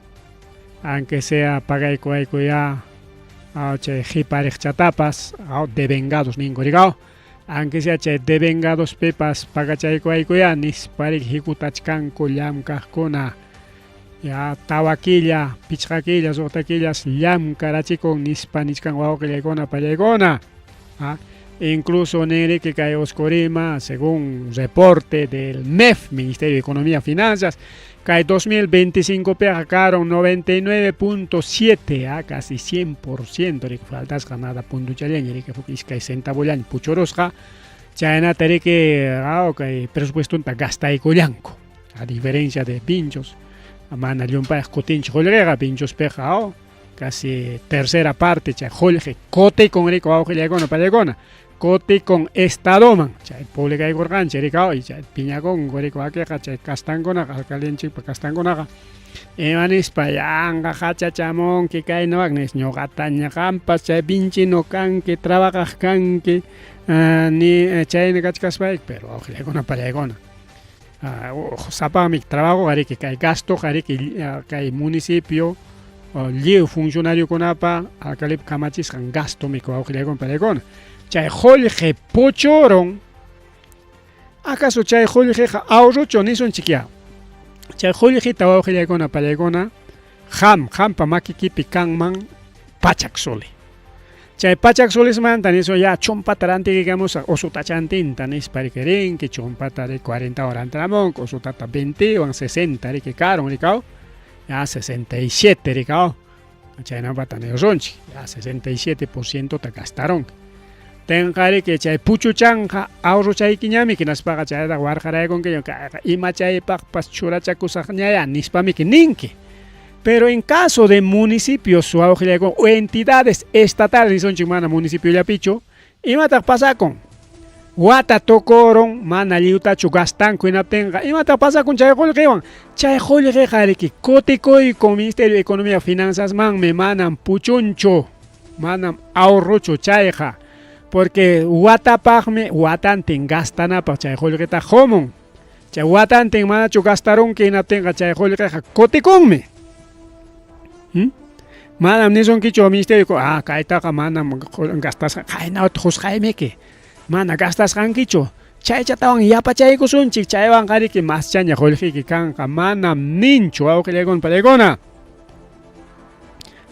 aunque sea pagaykuwayku ya chay qhipariqchatapas devengados ninku riki aunque sea chay devengadospipas pagachaykuwayku ya nispa riki hikutachkanku llamkaqkuna. Ya tawa killa, pichqa killa, suqta killas llamkarachikun nispa nichkan wawqillaykuna pallaykuna. ¿Ah? Incluso ninriki kay Oscorima, según reporte del MEF, Ministerio de Economía y Finanzas, kay 2025 piqa karon 99.7, ¿ah? Casi 100% riki faltasqa nada puntuchallaña riki huk iskay centavollaña puchurusqa, chaynata riki kay presupuestonta gastaykullanku. A diferencia de Vinchos, mana llumpayaq kutinchu qullqiqa, Vinchospiqa casi tercera parte chay qullqi kutikun riki wawqillaykuna pallaykuna, kutikun estadoman, chay publicaykurqanchik riki y chay piñakunku riki wakiqa chay kastankunaqa alcaldenchikpa kastankunaqa, ima nispa yanqa hachachamunki kayna wak nispa ñuqataña qampas chay vinchino kanki trabajaq kanki ni chayna kachkaspayki pero wawqillaykuna pallaykuna. Sapanmi trabajoqa riki kay gastoqa riki kay municipio lliw funcionariokunapa alcaldepa kamachisqan gastomi wawqillaykuna pallaykuna. Chay qullqi puchurun acaso chay qullqiqa ahorrochu nisunchikyá. Chay qullqita wawqillaykuna pallaykuna qam qampa makikipi kanman pachak soli. Chay pachak solismanta nisun ya chumpata rantikikamusaq usutachantinta nispa riki rinki chumpata riki 40 wan rantiramunki usutata 20 wan 60 riki karun rikaw ya 67 rikaw chaynapata nirusunchik ya 67% ta gastarunki tinqa riki chay puchuchanqa ahorrochaykiñami hinaspaqa chaytaqa warqaraykunkiña kayqa ima chaypaqpas churachakusaqñaya nispamiki ninki. Pero en caso de municipios wawqillaykuna o entidades estatales nisunchik mana municipiollapichu, imataq pasakun? Wata tukurun mana lliwtachu gastanku hinaptinqa imataq pasakun chay qullqiwan? Chay qullqiqa riki kutikuykun Ministerio de Economía y Finanzasmanmi manam puchunchu, manam ahorrochu chayqa, porque watapaqmi watantin gastanapaq chay qullqita qumun. Chay watantin manachu gastarunki hinaptinqa chay qullqiqa kutikunmi. Manam nisunkichu ministerio kaytaqa manam gastasqa qaynawta qusqaymiki. Mana gastasqankichu. Chaychatawan yapachaykusunchik, chaywanqa riki maschaña qullqiyki kanqa, manam ninchu wawqillaykuna pallaykuna.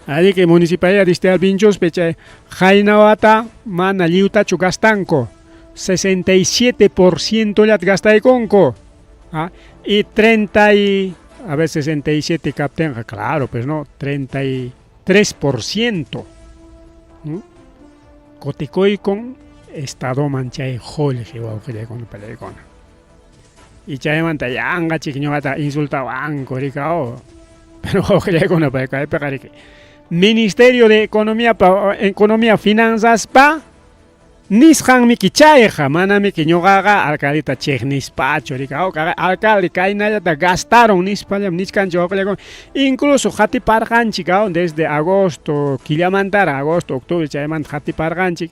Ariki municipalidad distrital Vinchuspi chay qayna wata mana lliwtachu gastanku, 67% llat gastaykunku. ¿Ah? Y 30 y, a ver, 67 kaptinqa, claro, pues no, 33%. ¿No? Kutikuykun estadoman chay qullqi wawqillaykuna pallaykuna. Y chaymanta yanqa chik ñuqata insultawanku rikao. Pero wawqillaykuna kaypiqa riki. Ministerio de Economía pa, Economía Finanzaspa nisqanmiki chayqa, manamiki ñuqaqa alcaldeta chiqnispachu rikao, alcalde kaynallata gastaron nispallam nichkanchik wawqillaykuna. Incluso qatiparqanchik desde agosto killamantara, agosto, octubre chaymanta qatiparqanchik.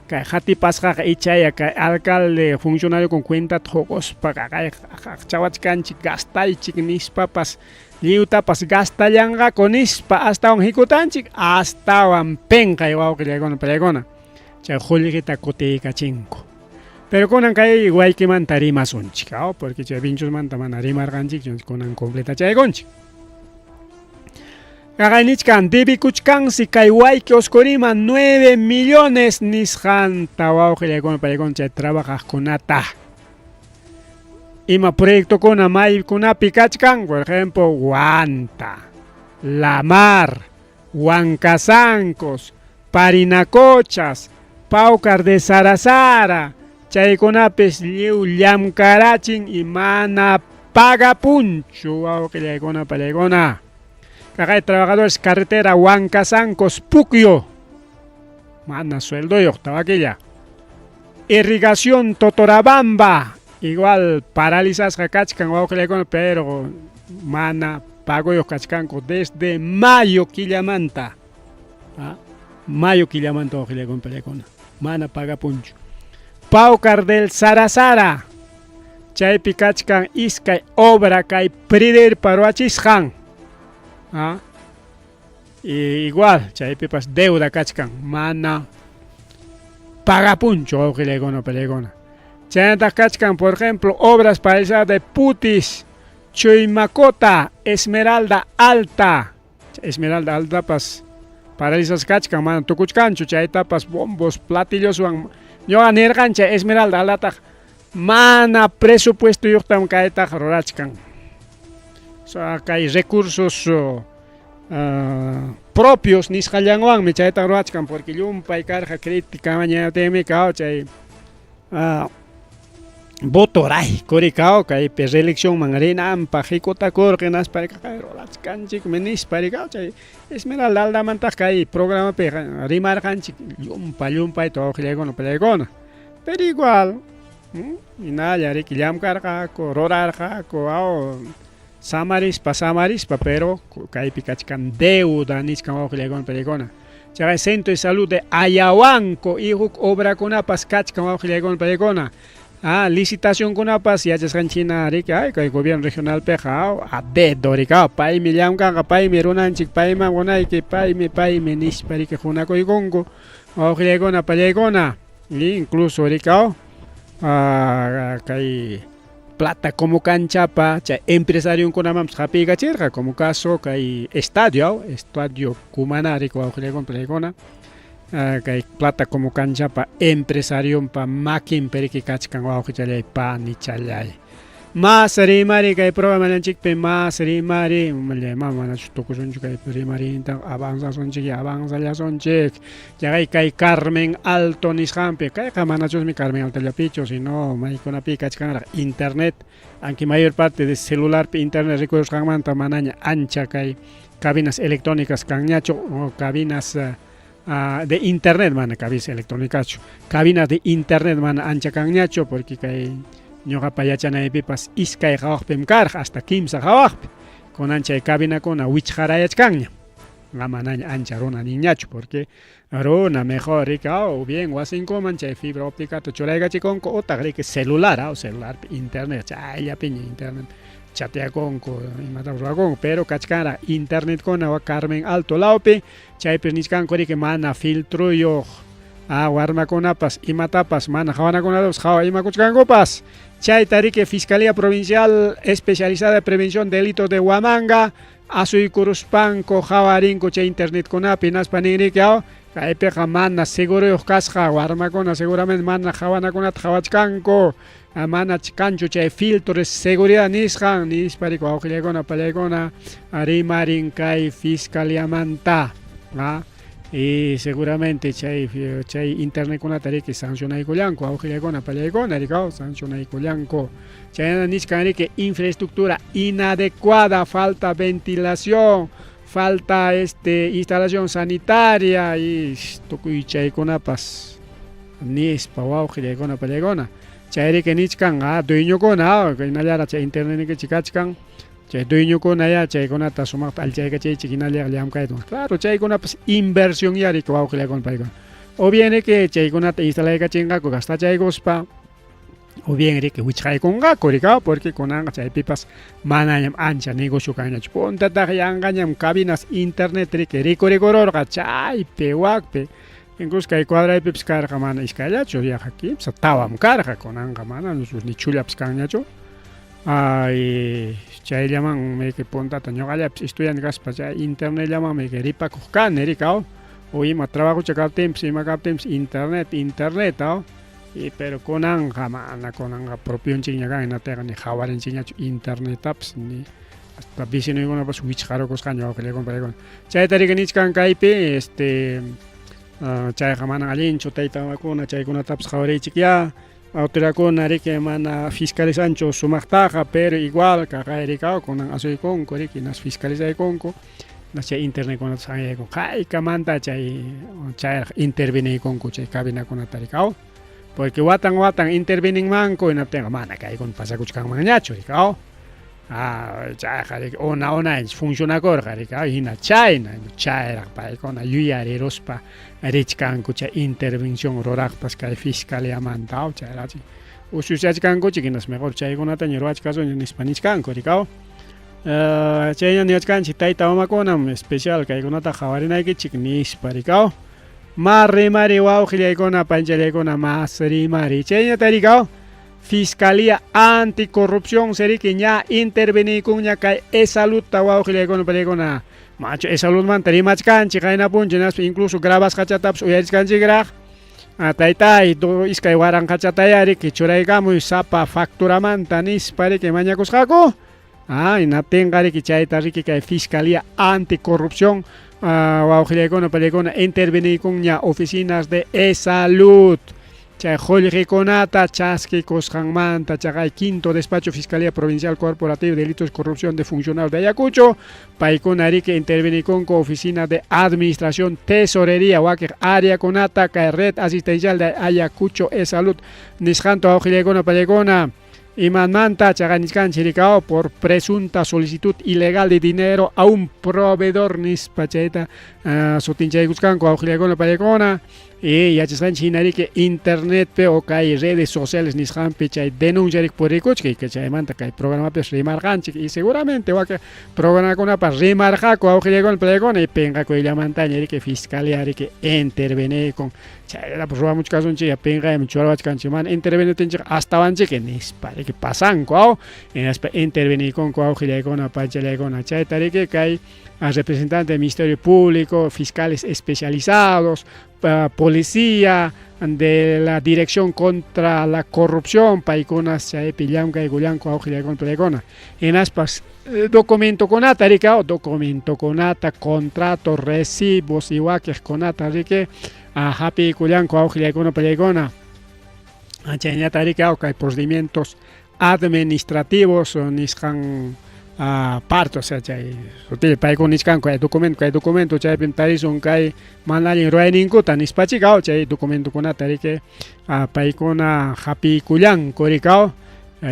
Kay qatipasqaqa ichaya kay alcalde funcionario con cuentata huquspa qaqchawachkanchik gastaychik nispapas lliwtapas gastallanqaku nispa astawan hikutanchik astawan pinqay wawqillaykuna pallaykuna chay qullqita kutiykachinku. Pero kunan kay waykimanta rimasunchik, porque chay Vinchusmanta mana rimarqanchikchu, kunan completachaykunchik. Kaqay nichkan debikuchkansi kay wayki Oscorima 9 millones nisqanta wawqillaykuna pallaykuna chay trabajaqkunata. Ima proyectokuna maykunapi kachkan, por ejemplo, Huanta, La Mar, Huancasancos, Parinacochas, Paucar de Sarasara, chaykunapis lliw llamkarachin y mana pagapunchu wawqillaykuna pallaykuna. Kaqay trabajadores carretera Huancasancos, Puquio, mana sueldoyuq tawakilla. Irrigación Totorabamba, igual paralizasqa kachkan wawqillaykuna, pero mana pagoyuq kachkanku desde mayo killamanta. ¿Ah? Mayo killamanta wawqillaykuna pallaykuna, mana pagapunchu. Paucar del Sarasara, chaypi kachkan iskay obra kay Priderpa ruwachisqan. ¿Ah? Y igual chaypipas deuda kachkan, mana pagapunchu wawqillaykuna pallaykuna. Chaynataq kachkan, por ejemplo, obras paralizadas de Putis, Chuymacota, Esmeralda Alta. Esmeralda Altapas paralizas kachkan, mana tukuchkanchu, chaytapas bombos, platilloswan. Ñuqa nirqan chay Esmeralda Altataq mana presupuestoyuqtam kaytaq rurachkan. So, kay recursos propios nisqallanwanmi chayta rurachkan, porque llumpay karqa crítica mañaptinmi chay votorayku rikao kaypi reeleccionman rinanpaq hikutakurqa hinaspa rurachkanchikmi nispa rikao chay Esmeralda Altamantaq kay programapi rimarqanchik llumpa llumpayta wawqillaykuna pallaykuna. Pero igual hinalla riki llamkarqaku, rurarqaku, samarispa samarispa, pero kaypi kachkan deuda nichkan wawqillaykuna pallaykuna. Chay Centro de Salud de Ayahuanco y huk obrakunapas kachkan wawqillaykuna pallaykuna. Ah, licitacionkunapas yachasqanchik riki, ay kay gobierno regionalpiqa a dedo riki, paymi llamkanqa, paymi runanchik, payman qunayki, paymi, paymi nispa riki qunakuykunku wawqillaykuna pallaykuna. Incluso riki, kay plata como canchapa chay empresariokunamanpas hapiykachirqa, como caso kay estadio, estadio Cumaná riki wawqillaykuna pallaykuna. Kay plata como canchapa empresarionpa makinpi riki kachkan wawqichallay panichallay. Mas rimari kay programanchikpi mas rimari, manachu tukusunchu kay rimarinta, avanzasunchik, avanzallasunchik. Chaqay kay Carmen Alto nisqanpi, kayqa manachusmi Carmen Altollapichu, sino maykunapi kachkanraq internet, aunque mayor parte de celularpi internet rikurusqanmanta manaña ancha kay cabinas electrónicas kanñachu o cabinas de internet mana cabinas electrónicachu, cabinas de internet mana ancha kanñachu, porque kay ñuqapa yachanaypipas iskay hawaqpim karqa hasta kimsa hawaqpi, kunan chay cabinakuna wichqarayachkanña, manaña ancha runa ninñachu, porque runa mejor riki o bien wasinkuman chay fibra ópticata churaykachikunku utaq riki celular, celularpi internet chayllapiña internet chateakunku imatapas ruwakunku, pero kachkanraq internetkuna Carmen Alto lawpi, chaypi nichkanku riki mana filtroyuq A warmakunapas imatapas mana qhawanakunatapas qhawa imakuchkankupas. Chayta riki Fiscalía Provincial Especializada de Prevención de Delitos de Huamanga asuykuruspanku qhawarinku chay internetkunapi hinaspa ninriki aw kaypiqa mana seguruyuq kasqa warmakuna seguramente mana qhawanakunata qhawachkanku mana kanchu chay filtro de seguridad nisqan nispa riki wawqillaykuna pallaykuna rimarin kay fiscaliamanta. Y seguramente chay chay internetkunata riki sancionaykullanku wawqillaykuna pallaykuna riki sancionaykullanku. Chayna nichkan riki infraestructura inadecuada, falta ventilación, falta este instalación sanitaria y tukuy chaykunapas nispa wawqillaykuna pallaykuna. Chay riki nichkan dueñokuna hinallara chay internetnikichik kachkan chay dueñokuna ya chaykunata sumaqta allichaykachaychik hinallaqa llamkayta. Claro, chaykunapas inversión ya riki wawqillaykuna paykuna. O bien riki chaykunata instalaykachinqaku gastachaykuspa o bien riki wichqaykunqaku riki porque kunanqa chaypipas manañam ancha negocio kanñachu. Puntataq yanqañam cabinas internet riki rikurikururqa chaypi wakpi. Incluso kay cuadraypipas karqa mana iskayllachu yaqa kimsa tawam karqa kunanqa mana ni chullapas kanñachu. Ay chayllaman riki puntata ñuqallapis estudiante kaspa chay internetllamanmi ripakuq kani riki o ima trabajocha kaptinpas ima kaptinpas internet internet y pero kunanqa mana kunanqa propionchikña kan hinataqa ni qhawarinchikñachu internetapas ni hasta vecinoykunapas wichqarukusqaña wawqillaykuna paykuna. Chayta riki nichkan kaypi este chayqa mana allinchu tayta mamakuna chaykunatapas qhawariychikyá autoridadkuna riki mana fiscalizanchu sumaqtaqa pero igual kaqay riki kunan asuykunku riki nas fiscalizaykunku nas chay internetkunata anyaykunku haykamanta chay chayraq interveniykunku chay cabinakunata riki porque watan watan interveninmanku hinaptinqa mana kaykuna pasakuchkanmanñachu riki chayqa riki una unaychik funcionakurqa riki hina chayna chayraq paykuna yuyariruspa richkanku chay intervención ruraqpas kay fiscaliamanta chayrachik usuchachkankuchik hinaspa mejor chaykunataña ruwachkasunchik nispa nichkanku riki chayña niwachkanchik tayta mamakunam especial kaykunata qhawarinaykichik nispa riki mas rimari wawqillaykuna panchallaykuna mas rimari chayñata riki Fiscalía Anticorrupción seriki ña interveniykunña kay EsSaludta wawqillaykuna pallaykuna machu EsSaludmanta rimachkanchik qayna punchaw hinaspa incluso grabasqachatapas uyarichkanchikraq taytay 2000chataya riki churaykamuy sapa facturamanta nispa riki mañakusqaku hinaptinqa riki chayta riki kay Fiscalía Anticorrupción wawqillaykuna pallaykuna interveniykunña oficinas de EsSalud chay qullqikunata chaskikusqanmanta chaqay quinto despacho Fiscalía Provincial Corporativa de Delitos de Corrupción de Funcionarios de Ayacucho paykuna riki intervenikunku oficina de Administración Tesorería wakiq áreakunata kay red asistencial de Ayacucho EsSalud nisqanta wawqillaykuna pallaykuna imanmanta chaqay nichkanchik riki por presunta solicitud ilegal de dinero a un proveedor nispa chayta sutinchaykuchkanku wawqillaykuna pallaykuna y yachasqanchik hina riki internetpi o kay redes sociales nisqanpi chay denuncia riki purikuchka chaymanta kay programapipas rimarqanchik y seguramente wakin programakunapas rimarqaku wawqillaykuna pallaykuna y pinqakuyllamantaña riki fiscalía riki intervenikun chayllatapas ruwamuchkasunchik pinqayman churawachkanchik mana intervenitinchik astawanchik nispa riki pasanku aw hinaspa intervenikunku wawqillaykuna panchallaykuna chayta riki kay representante del Ministerio Público, fiscales especializados, policía de la Dirección contra la Corrupción, paykunas chaypi llamkaykullanku wawqillaykuna pallaykuna hinaspas documentokunata riki documentokunata contrato recibos y wakiqkunata riki hapiykullanku wawqillaykuna pallaykuna chaynata riki kay procedimientos administrativos nisqan parte o sea chay sutilla paykuna nichkanku kay documento chaypim tarisun kay mana allin ruwayninkuta nispachik chay documentokunata riki paykuna hapiykullanku riki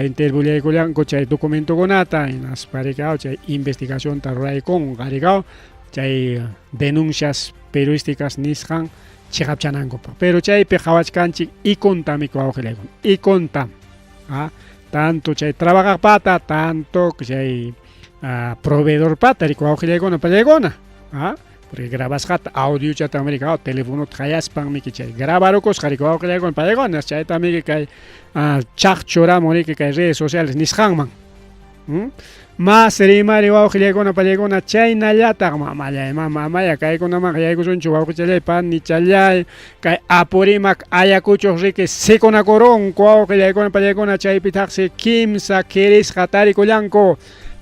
intervullaykullanku chay documentokunata hinaspa riki chay investigacionta ruraykunqa riki chay denuncias periodísticas nisqan chiqapchanankupaq pero chaypi qhawachkanchik ikuntam wawqillaykuna ikuntam tanto chay trabajaqpata tanto chay proveedorpata riki wawqillaykuna pallaykuna. Porque grabasqata audiochatam riki telefonota qayaspanmiki chay grabarukusqa riki wawqillaykuna paykuna chaytamiki kay chaqchuramun riki kay redes sociales nisqanman. Mas rimari wawqillaykuna pallaykuna chaynallataq mamallay mama amaya kaykunamanqa yaykusunchu wawqichallay panichallay kay Apurimac Ayacucho riki sikunakurunku wawqillaykuna pallaykuna chaypitaqsi kimsa kirisqa tarikullanku.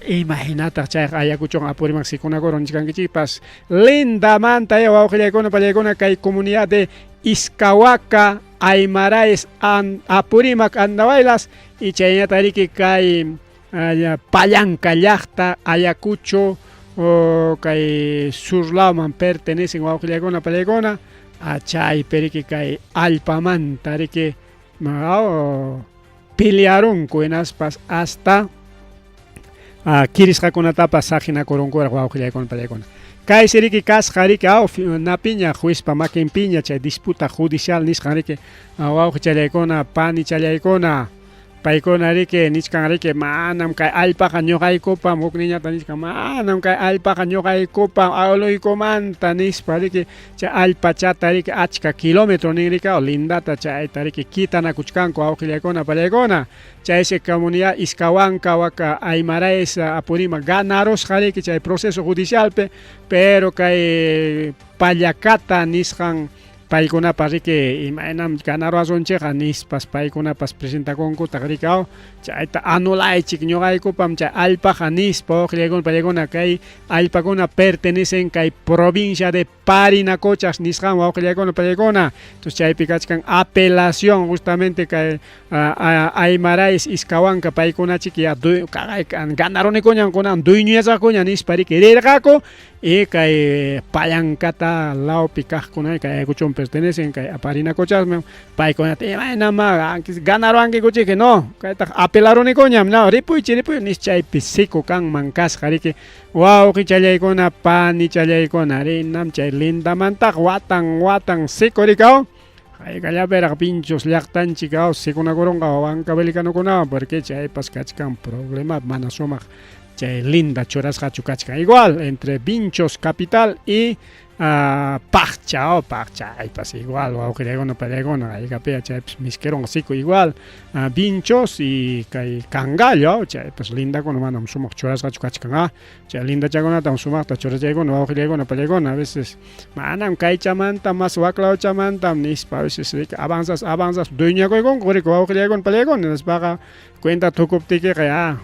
Imahinataq chayqa Ayacuchowan Apurimac sikunakurun nichkankichikpas lindamanta ya wawqillaykuna pallaykuna kay comunidad de Iskahuaca Aymaraes Apurimac Andahuaylas y chaynata riki kay Pallanca llaqta Ayacucho kay sur lawman pertenecen wawqillaykuna pallaykuna chaypi riki kay allpamanta riki pelearunku hinaspas hasta kirisqakunatapas saqinakurunkuraq wawqillaykuna pallaykuna. Kaysi riki kasqa riki aw napiña juezpa makinpiña chay disputa judicial nisqan riki wawqichallaykuna panichallaykuna paykuna riki nichkan riki manam kay allpaqa ñuqaykupam huk niñata nichkan manam kay allpaqa ñuqaykupam awluykumanta nispa riki chay allpachata riki achka kilómetro nin riki lindata chayta riki kitanakuchkanku awqillaykuna pallaykuna chaysi comunidad Iskawanka waka Aymaraes Apurimac ganarusqa riki chay proceso judicialpi pero kay Pallacata nisqan paykunapa riki imaynam ganaruwasunchikqa nispas paykunapas presentakunkutaq riki aw chayta anulaychik ñuqaykupam chay allpaqa nispa wawqillaykuna pallaykuna kay allpakuna pertenecen kay provincia de Parinacochas nisqan wawqillaykuna pallaykuna entonces chaypi kachkan apelación justamente kay Aymaraes Iskawanka paykunachik ya ganarunikuñan kunan dueñoyasqakuña nispa riki rirqaku y kay Pallancata lawpi kaqkuna kay Ayacuchoman pertenecen kay Parinacochasman paykunata imaynamá ganaruwankikuchik no kaytaq apelarunikuñam no ripuychik ripuy nis chaypi seco kanman kasqa riki wawqichallaykuna panichallaykuna rinam chay lindamantaq watan watan seco rikaw haykallapiraq Vinchos llaqtanchik aw sekunakurunqa huancavelicanukunawan porque chaypas kachkan problema mana sumaq chay linda churasqachu kachkan igual entre Vinchos capital y Paqcha oh Paqcha aypas igual wawqillaykuna pallaykuna haykapia chaypas miskirunqa siku igual Vinchos y kay Cangallo chaypas lindakuna manam sumaq churasqachu kachkan ah chay lindachakunatam sumaqta churachaykuna wawqillaykuna pallaykuna a veces manam kaychamantam mas waklawchamantam nispa a veces avanzas avanzas dueñakuykunku riki wawqillaykuna pallaykuna nispaqa cuenta tukuptikiqa ya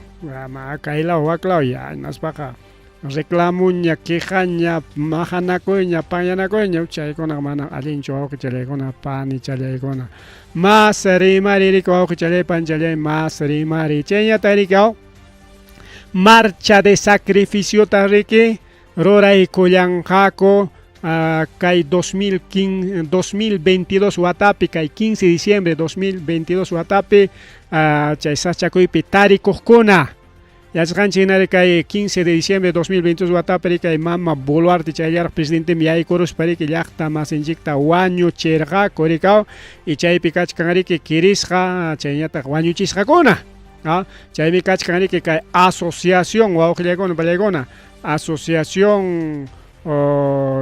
kaylaw waklaw ya hinaspaqa reclamuña, quejaña, maqanakuyña, panyanakuyña, chaykunaqa manam allinchu wawqichallaykuna, panichallaykuna. Mas rimari riki wawqichallay, panichallay, mas rimari. Chayñata riki aw marcha de sacrificiota riki ruraykullanqaku kay 2015, 2022 watapi, kay 15 de diciembre 2022 watapi chay sachakuypi tarikuqkuna. Yachasqanchik hinari kay 15 de diciembre de 2022 watapi riki kay mama Boluarte chayllaraq presidentem yaykuruspa riki llaqta masinchikta wañuchirqaku rikaw y chaypi kachkan riki kirisqa chayñataq wañuchisqakuna. Chaymi kachkan riki kay asociación wawqillaykuna pallaykuna asociación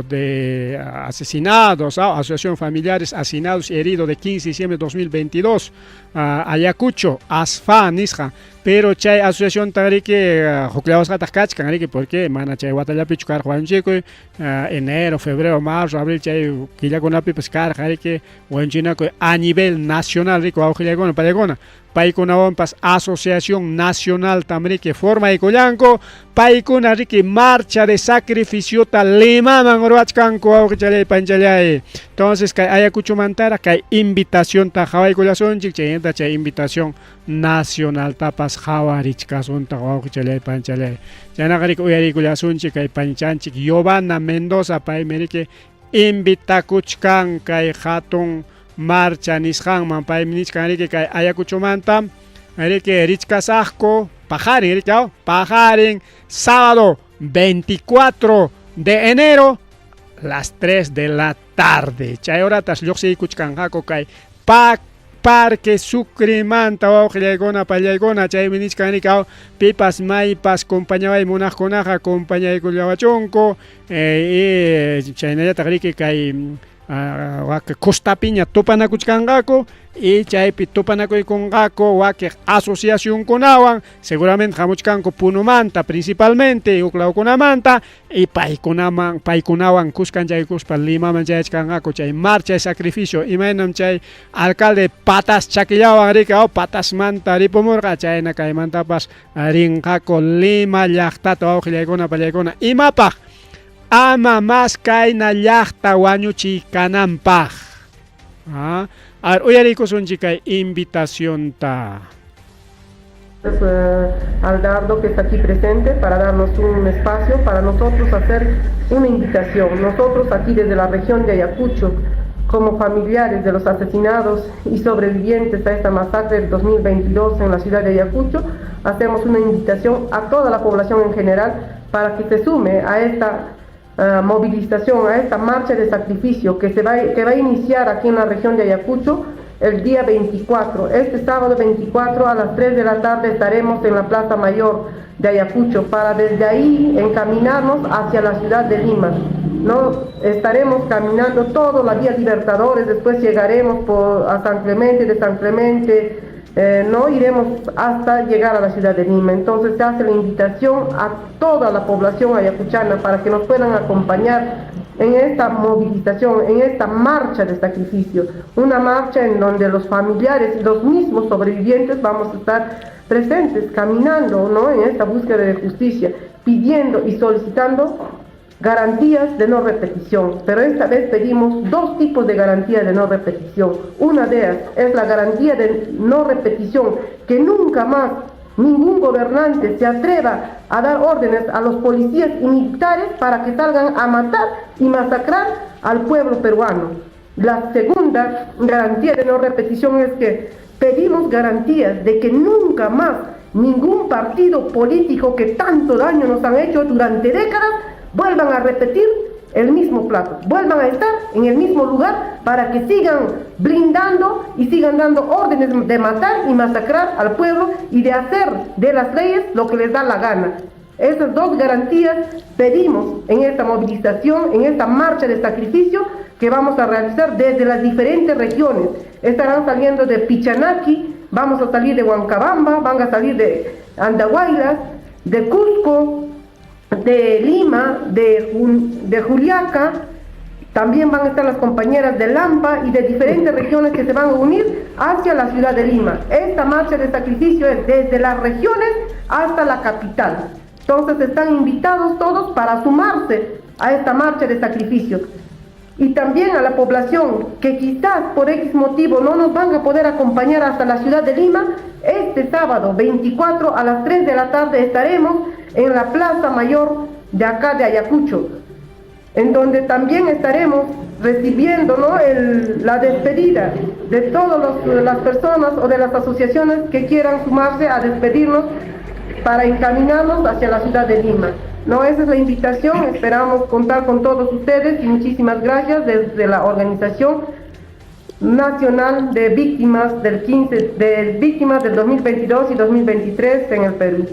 de asesinados, asociación familiares asesinados y heridos de 15 de diciembre de 2022, Ayacucho, ASFA nisqa, pero chay asociación riki hukllawasqataq kachkan riki porque mana chay watallapichu karqa wañuchikuy, enero, febrero, marzo, abril chay killakunapipas karqa riki wañuchinakuy a nivel nacional riki wawqillaykuna pallaykuna. Paykunawanpas asociación nacional tamriki formaykullanku, paykuna riki marcha de sacrificiota Limaman ruwachkanku wawqichallay panchallay. Entonces kay Ayacuchomantara kay invitacionta qhawaykullasunchik, chaynata chay invitación nacionaltapas qhawarichkasuntaq wawqichallay panchallay. Chaynaqa riki uyariykullasunchik kay panchanchik Giovanna Mendoza, paymi riki invitakuchkan kay hatun marcha nisqanman, paymi nichkan riki kay Ayacuchomanta riki richkasaqku paqarin riki aw paqarin sábado 24 de enero las 3 de la tarde chay horatas lluqsiykuchkanqaku kay Parque Sucremanta wawqillaykuna pallaykuna chaymi nichkan rikaw pipas maypas compañaway munaqkunaqa compañaykullawachunku eh, chaynallataq riki kay wak costapiña tupanakuchkanqaku y chaypi tupanakuykunqaku wakiq asociacionkunawan seguramente hamuchkanku Punomanta principalmente huk lawkunamanta y paykunaman paykunawan kuskanchaykuspa Limaman chayachkanqaku chay marcha de sacrificio imaynam chay alcalde patas chakillawan riki patasmanta ripumurqa chayna kaymantapas rinqaku Lima llaqtata wawqillaykuna pallaykuna imapaq ama mas kayna llaqta wañuchiy kananpaq. Ah, a ver, uyariykusunchik kay invitacionta.
Al Dardo que está aquí presente para darnos un espacio para nosotros hacer una invitación. Nosotros aquí desde la región de Ayacucho, como familiares de los asesinados y sobrevivientes a esta masacre del 2022 en la ciudad de Ayacucho, hacemos una invitación a toda la población en general para que se sume a esta movilización, a esta marcha de sacrificio que, se va, que va a iniciar aquí en la región de Ayacucho el día 24. Este sábado 24 a las 3 de la tarde estaremos en la Plaza Mayor de Ayacucho para desde ahí encaminarnos hacia la ciudad de Lima. No estaremos caminando toda la vía Libertadores, después llegaremos por, a San Clemente, de San Clemente, no iremos hasta llegar a la ciudad de Lima. Entonces se hace la invitación a toda la población ayacuchana para que nos puedan acompañar en esta movilización, en esta marcha de sacrificio, una marcha en donde los familiares y los mismos sobrevivientes vamos a estar presentes, caminando, ¿no?, en esta búsqueda de justicia, pidiendo y solicitando garantías de no repetición. Pero esta vez pedimos dos tipos de garantías de no repetición. Una de ellas es la garantía de no repetición, que nunca más ningún gobernante se atreva a dar órdenes a los policías y militares para que salgan a matar y masacrar al pueblo peruano. La segunda garantía de no repetición es que pedimos garantías de que nunca más ningún partido político que tanto daño nos han hecho durante décadas vuelvan a repetir el mismo plato, vuelvan a estar en el mismo lugar para que sigan blindando y sigan dando órdenes de matar y masacrar al pueblo y de hacer de las leyes lo que les da la gana. Esas dos garantías pedimos en esta movilización, en esta marcha de sacrificio que vamos a realizar desde las diferentes regiones. Estarán saliendo de Pichanaki, vamos a salir de Huancabamba, van a salir de Andahuaylas, de Cusco, de Lima, de Juliaca, también van a estar las compañeras de Lampa y de diferentes regiones que se van a unir hacia la ciudad de Lima. Esta marcha de sacrificio es desde las regiones hasta la capital. Entonces están invitados todos para sumarse a esta marcha de sacrificio. Y también a la población que quizás por X motivo no nos van a poder acompañar hasta la ciudad de Lima, este sábado 24 a las 3 de la tarde estaremos en la Plaza Mayor de acá de Ayacucho, en donde también estaremos recibiendo, ¿no?, la despedida de todas las personas o de las asociaciones que quieran sumarse a despedirnos para encaminarnos hacia la ciudad de Lima. No, esa es la invitación, esperamos contar con todos ustedes y muchísimas gracias desde la Organización Nacional de Víctimas del 15, de Víctimas del 2022 y 2023 en el Perú.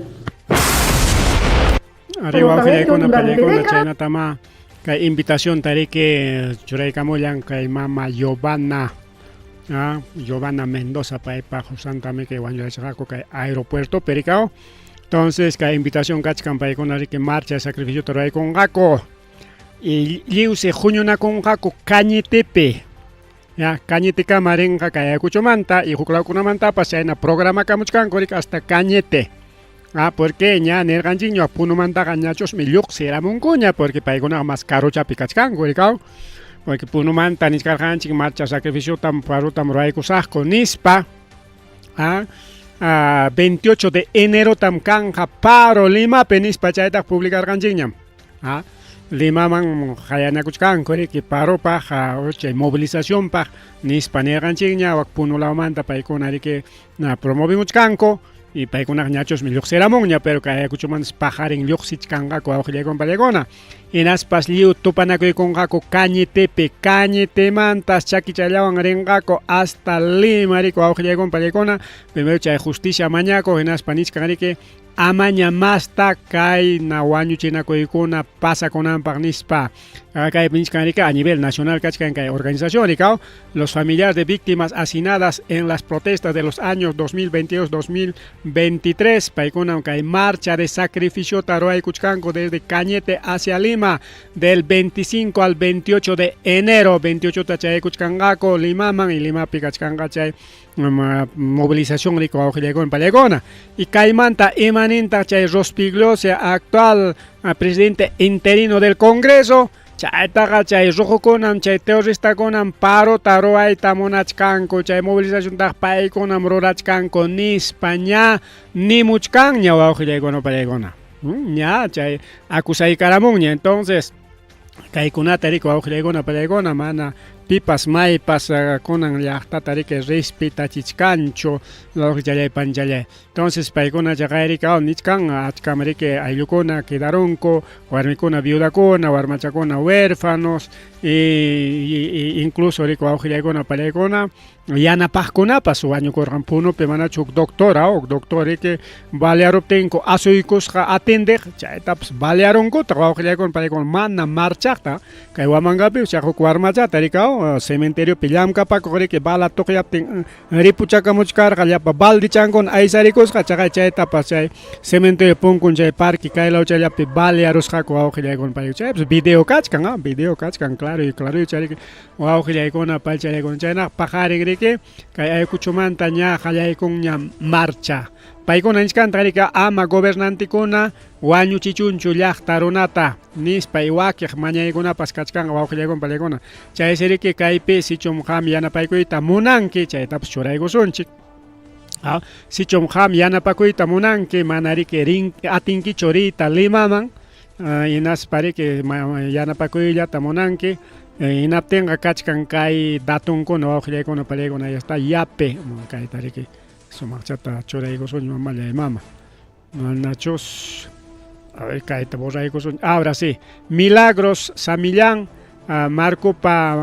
Arriba wawqillaykuna pallaykuna chaynatama kay invitación tariki churaykamullan kay mama Giovanna, Giovanna Mendoza, paypa qusantami kay wañurachirqaku kay aeropuerto Pericao. Entonces kay invitación kachkan paykuna riki marcha de sacrificiota ruraykunqaku y lliwsi huñunakunqaku Cañetepe. Ya, Cañetekama rinqa kay Ayacuchomanta y huklawkunamantapas chayna programa kamuchkanku riki hasta Cañete. Ah, porque ña nirqanchikña Punomantaqa ñachusmi lluqsiramunkuña porque paykunaqa mas karuchapi kachkanku rikaw. Porque Punomanta nichkarqanchik marcha sacrificiotam parotam ruraykusaqku nispa. 28 de enerotam kanja paro Limapi nispa chaytaq publicarqanchikñam. Limaman qayanakuchkanku riki paropaq chay movilizacionpaq nispa nirqanchikña wak Puno lawmanta paykuna riki promovimuchkanku. Y paykunaqa ñachusmi lluqsiramunña, pero kay Ayacuchomantas paqarin lluqsichkanqaku wawqillaykuna pallaykuna. Hinaspas lliw tupanakuykunqaku Cañetepi, Cañetemantas chakichallawan rinqaku hasta Lima riki wawqillaykuna pallaykuna. Primero chay justicia mañakuq hinaspa nichkan riki amaña masta kayna wañuchinakuykuna pasakunanpaq nispa. Kaypi nichkan riki a nivel nacional kachkan kay organización rikaw los familiares de víctimas asesinadas en las protestas de los años 2022-2023 paykuna kay marcha de sacrificiota ruwaykuchkanku desde Cañete hacia Lima del 25 al 28 de enero. 28 ta chayaykuchkanqaku Limaman y Limapi kachkanqa chay movilización riki wawqillaykuna pallaykuna. Y kaymanta imanintaq chay Rospigliosi actual presidente interino del Congreso, chaytaqa chay rojokunam chay terroristakunam parota ruwayta munachkanku, chay movilizaciontaqa paykunam rurachkanku nispa ña nimuchkanña wawqillaykuna pallaykuna. Ña chay acusaykaramunña. Entonces kaykunata riki wawqillaykuna pallaykuna mana pipas maypas kunan llaqtata riki respetachichkanchu wawqichalay panchalay. Entonces paykuna chaqayrika nichkan achkam riki ayllukuna quedarunku, warmikuna viudakuna, warmachakuna huérfanos, y incluso riki wawqillaykuna pallaykuna yanapaqkunapas wañukurqan Punupi manachu huk doctora, huk doctor riki balearuptinku asuykusqa atendeq, chaytapas balearunkutaq wawqillaykuna pallaykuna mana marchaqta. Kay Huamangapi chay huk warmachata rikaw cementeriopi llamkapakuq riki bala tuqyaptin ripuchakamuchkarqa llapa baldichankuna aysarikusqa, chaqay chaytapas chay cementerio punkun chay parque kay lawchallapi balearusqaku wawqillaykuna pallaykuna. Chaypas video kachkan, video kachkan claro y claro chay wawqillaykuna paychalaykuna. Chaynaqa paqarin riki kay Ayacuchomanta ña qallaykunña marcha. Paykuna nichkanta riki ama gobernantekuna wañuchichunchu llaqta runata nispa y wakiq mañaykunapas kachkanqa wawqillaykuna pallaykuna. Chaysi riki kaypi sichum qam yanapaykuyta munanki chaytapas churaykusunchik. Sichum qam yanapakuyta munanki mana riki rin atinkichu riyta Limaman, hinaspa riki yanapakuyllata munanki, hinaptinqa kachkan kay datunkuna wawqillaykuna pallaykuna. Ahí está yape kayta riki sumaqchata churaykusunchik mamallay mama. Manachus a ver kayta borraykusun. Ahora sí, Milagros Samillán, Marcopa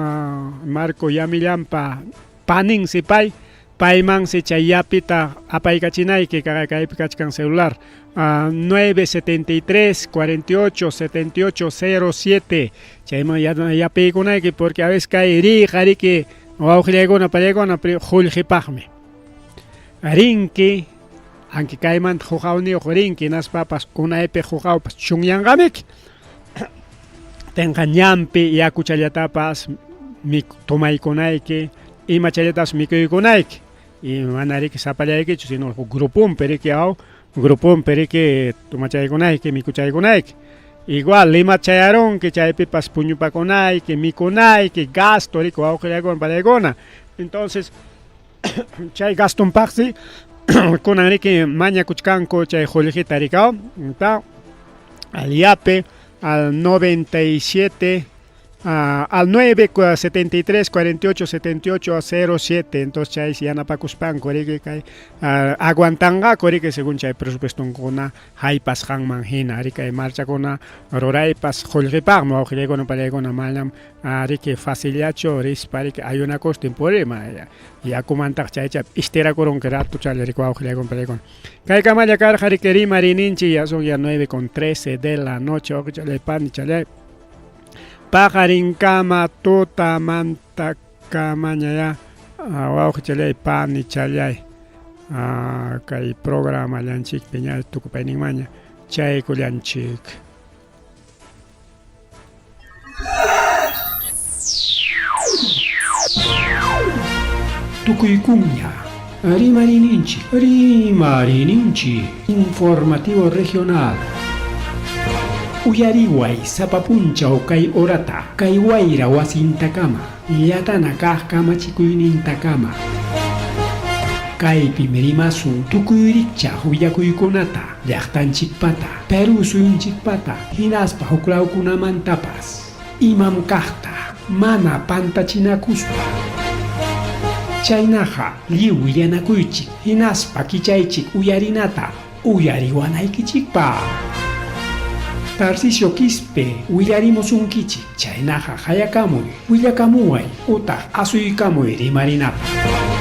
Marco Yamillanpa paninsi pay, paymansi chay yapita apaykachinayki. Kaypi kachkan celular 973 48 78 07, chayman yapiykunayki porque a veces kay riyqa riki wawqillaykuna pallaykuna qullqipaqmi rinki, aunque kaymanta huqawniyuq rinki, hinaspapas unaypi huqawpas chunyanqamiki tenqa ñanpi yakuchallatapas tomaykunayki, imachallatapas mikuykunayki y mana riki sapallaykichu, sino gruponpi riki aw gruponpi riki tomachaykunayki, mikuchaykunayki. Igual Lima chayarunki, chaypipas puñupakunayki, mikunayki, gasto riki wawqillaykuna pallaykuna. Entonces chay gastonpaqsi kunan riki mañakuchkanku chay qullqita rikaw ta al yape al 97 al 9 73 48 78 07. Entonces chaysi yanapakuspanku riki kay aguantanqaku riki según chay presupuestonkuna haypasqanman hina riki. Kay marchakuna ruraypas qullqipaqmi wawqillaykuna pallaykuna, manam riki facillachu rispa riki ayunakustin purima yakumantaq chaycha p'istirakurunki ratuchalla riki wawqillaykuna pallaykuna. Kaykamalla karqa riki rimariyninchik, ya son ya 9:13 de la noche, wawqichalay panichalay. Paqarinkama tutamantakamaña ya wawqichalay panichalay kay programallanchikpi ña tukupayninmaña chaykullanchik.
Tukuykunña rimariyninchik, rimariyninchik informativo regional. Uyariway sapa punchaw kay horata, kay wayra wasintakama, llatana kaq kamachikuynintakama. Kaypim rimasun tukuy rikchaq willakuykunata, llaqtanchikpata, Perú suyunchikpata, hinaspa huklawkunamantapas. Imam kaqta, mana pantachinakuspa. Chaynaqa lliw willanakuychik hinaspa kichaychik uyarinata uyariwanaykichikpaq. Tarcisio Quispe willarimusunkichik, chaynaqa qayakamuy, willakamuway utaq asuykamuy rimarinapaq.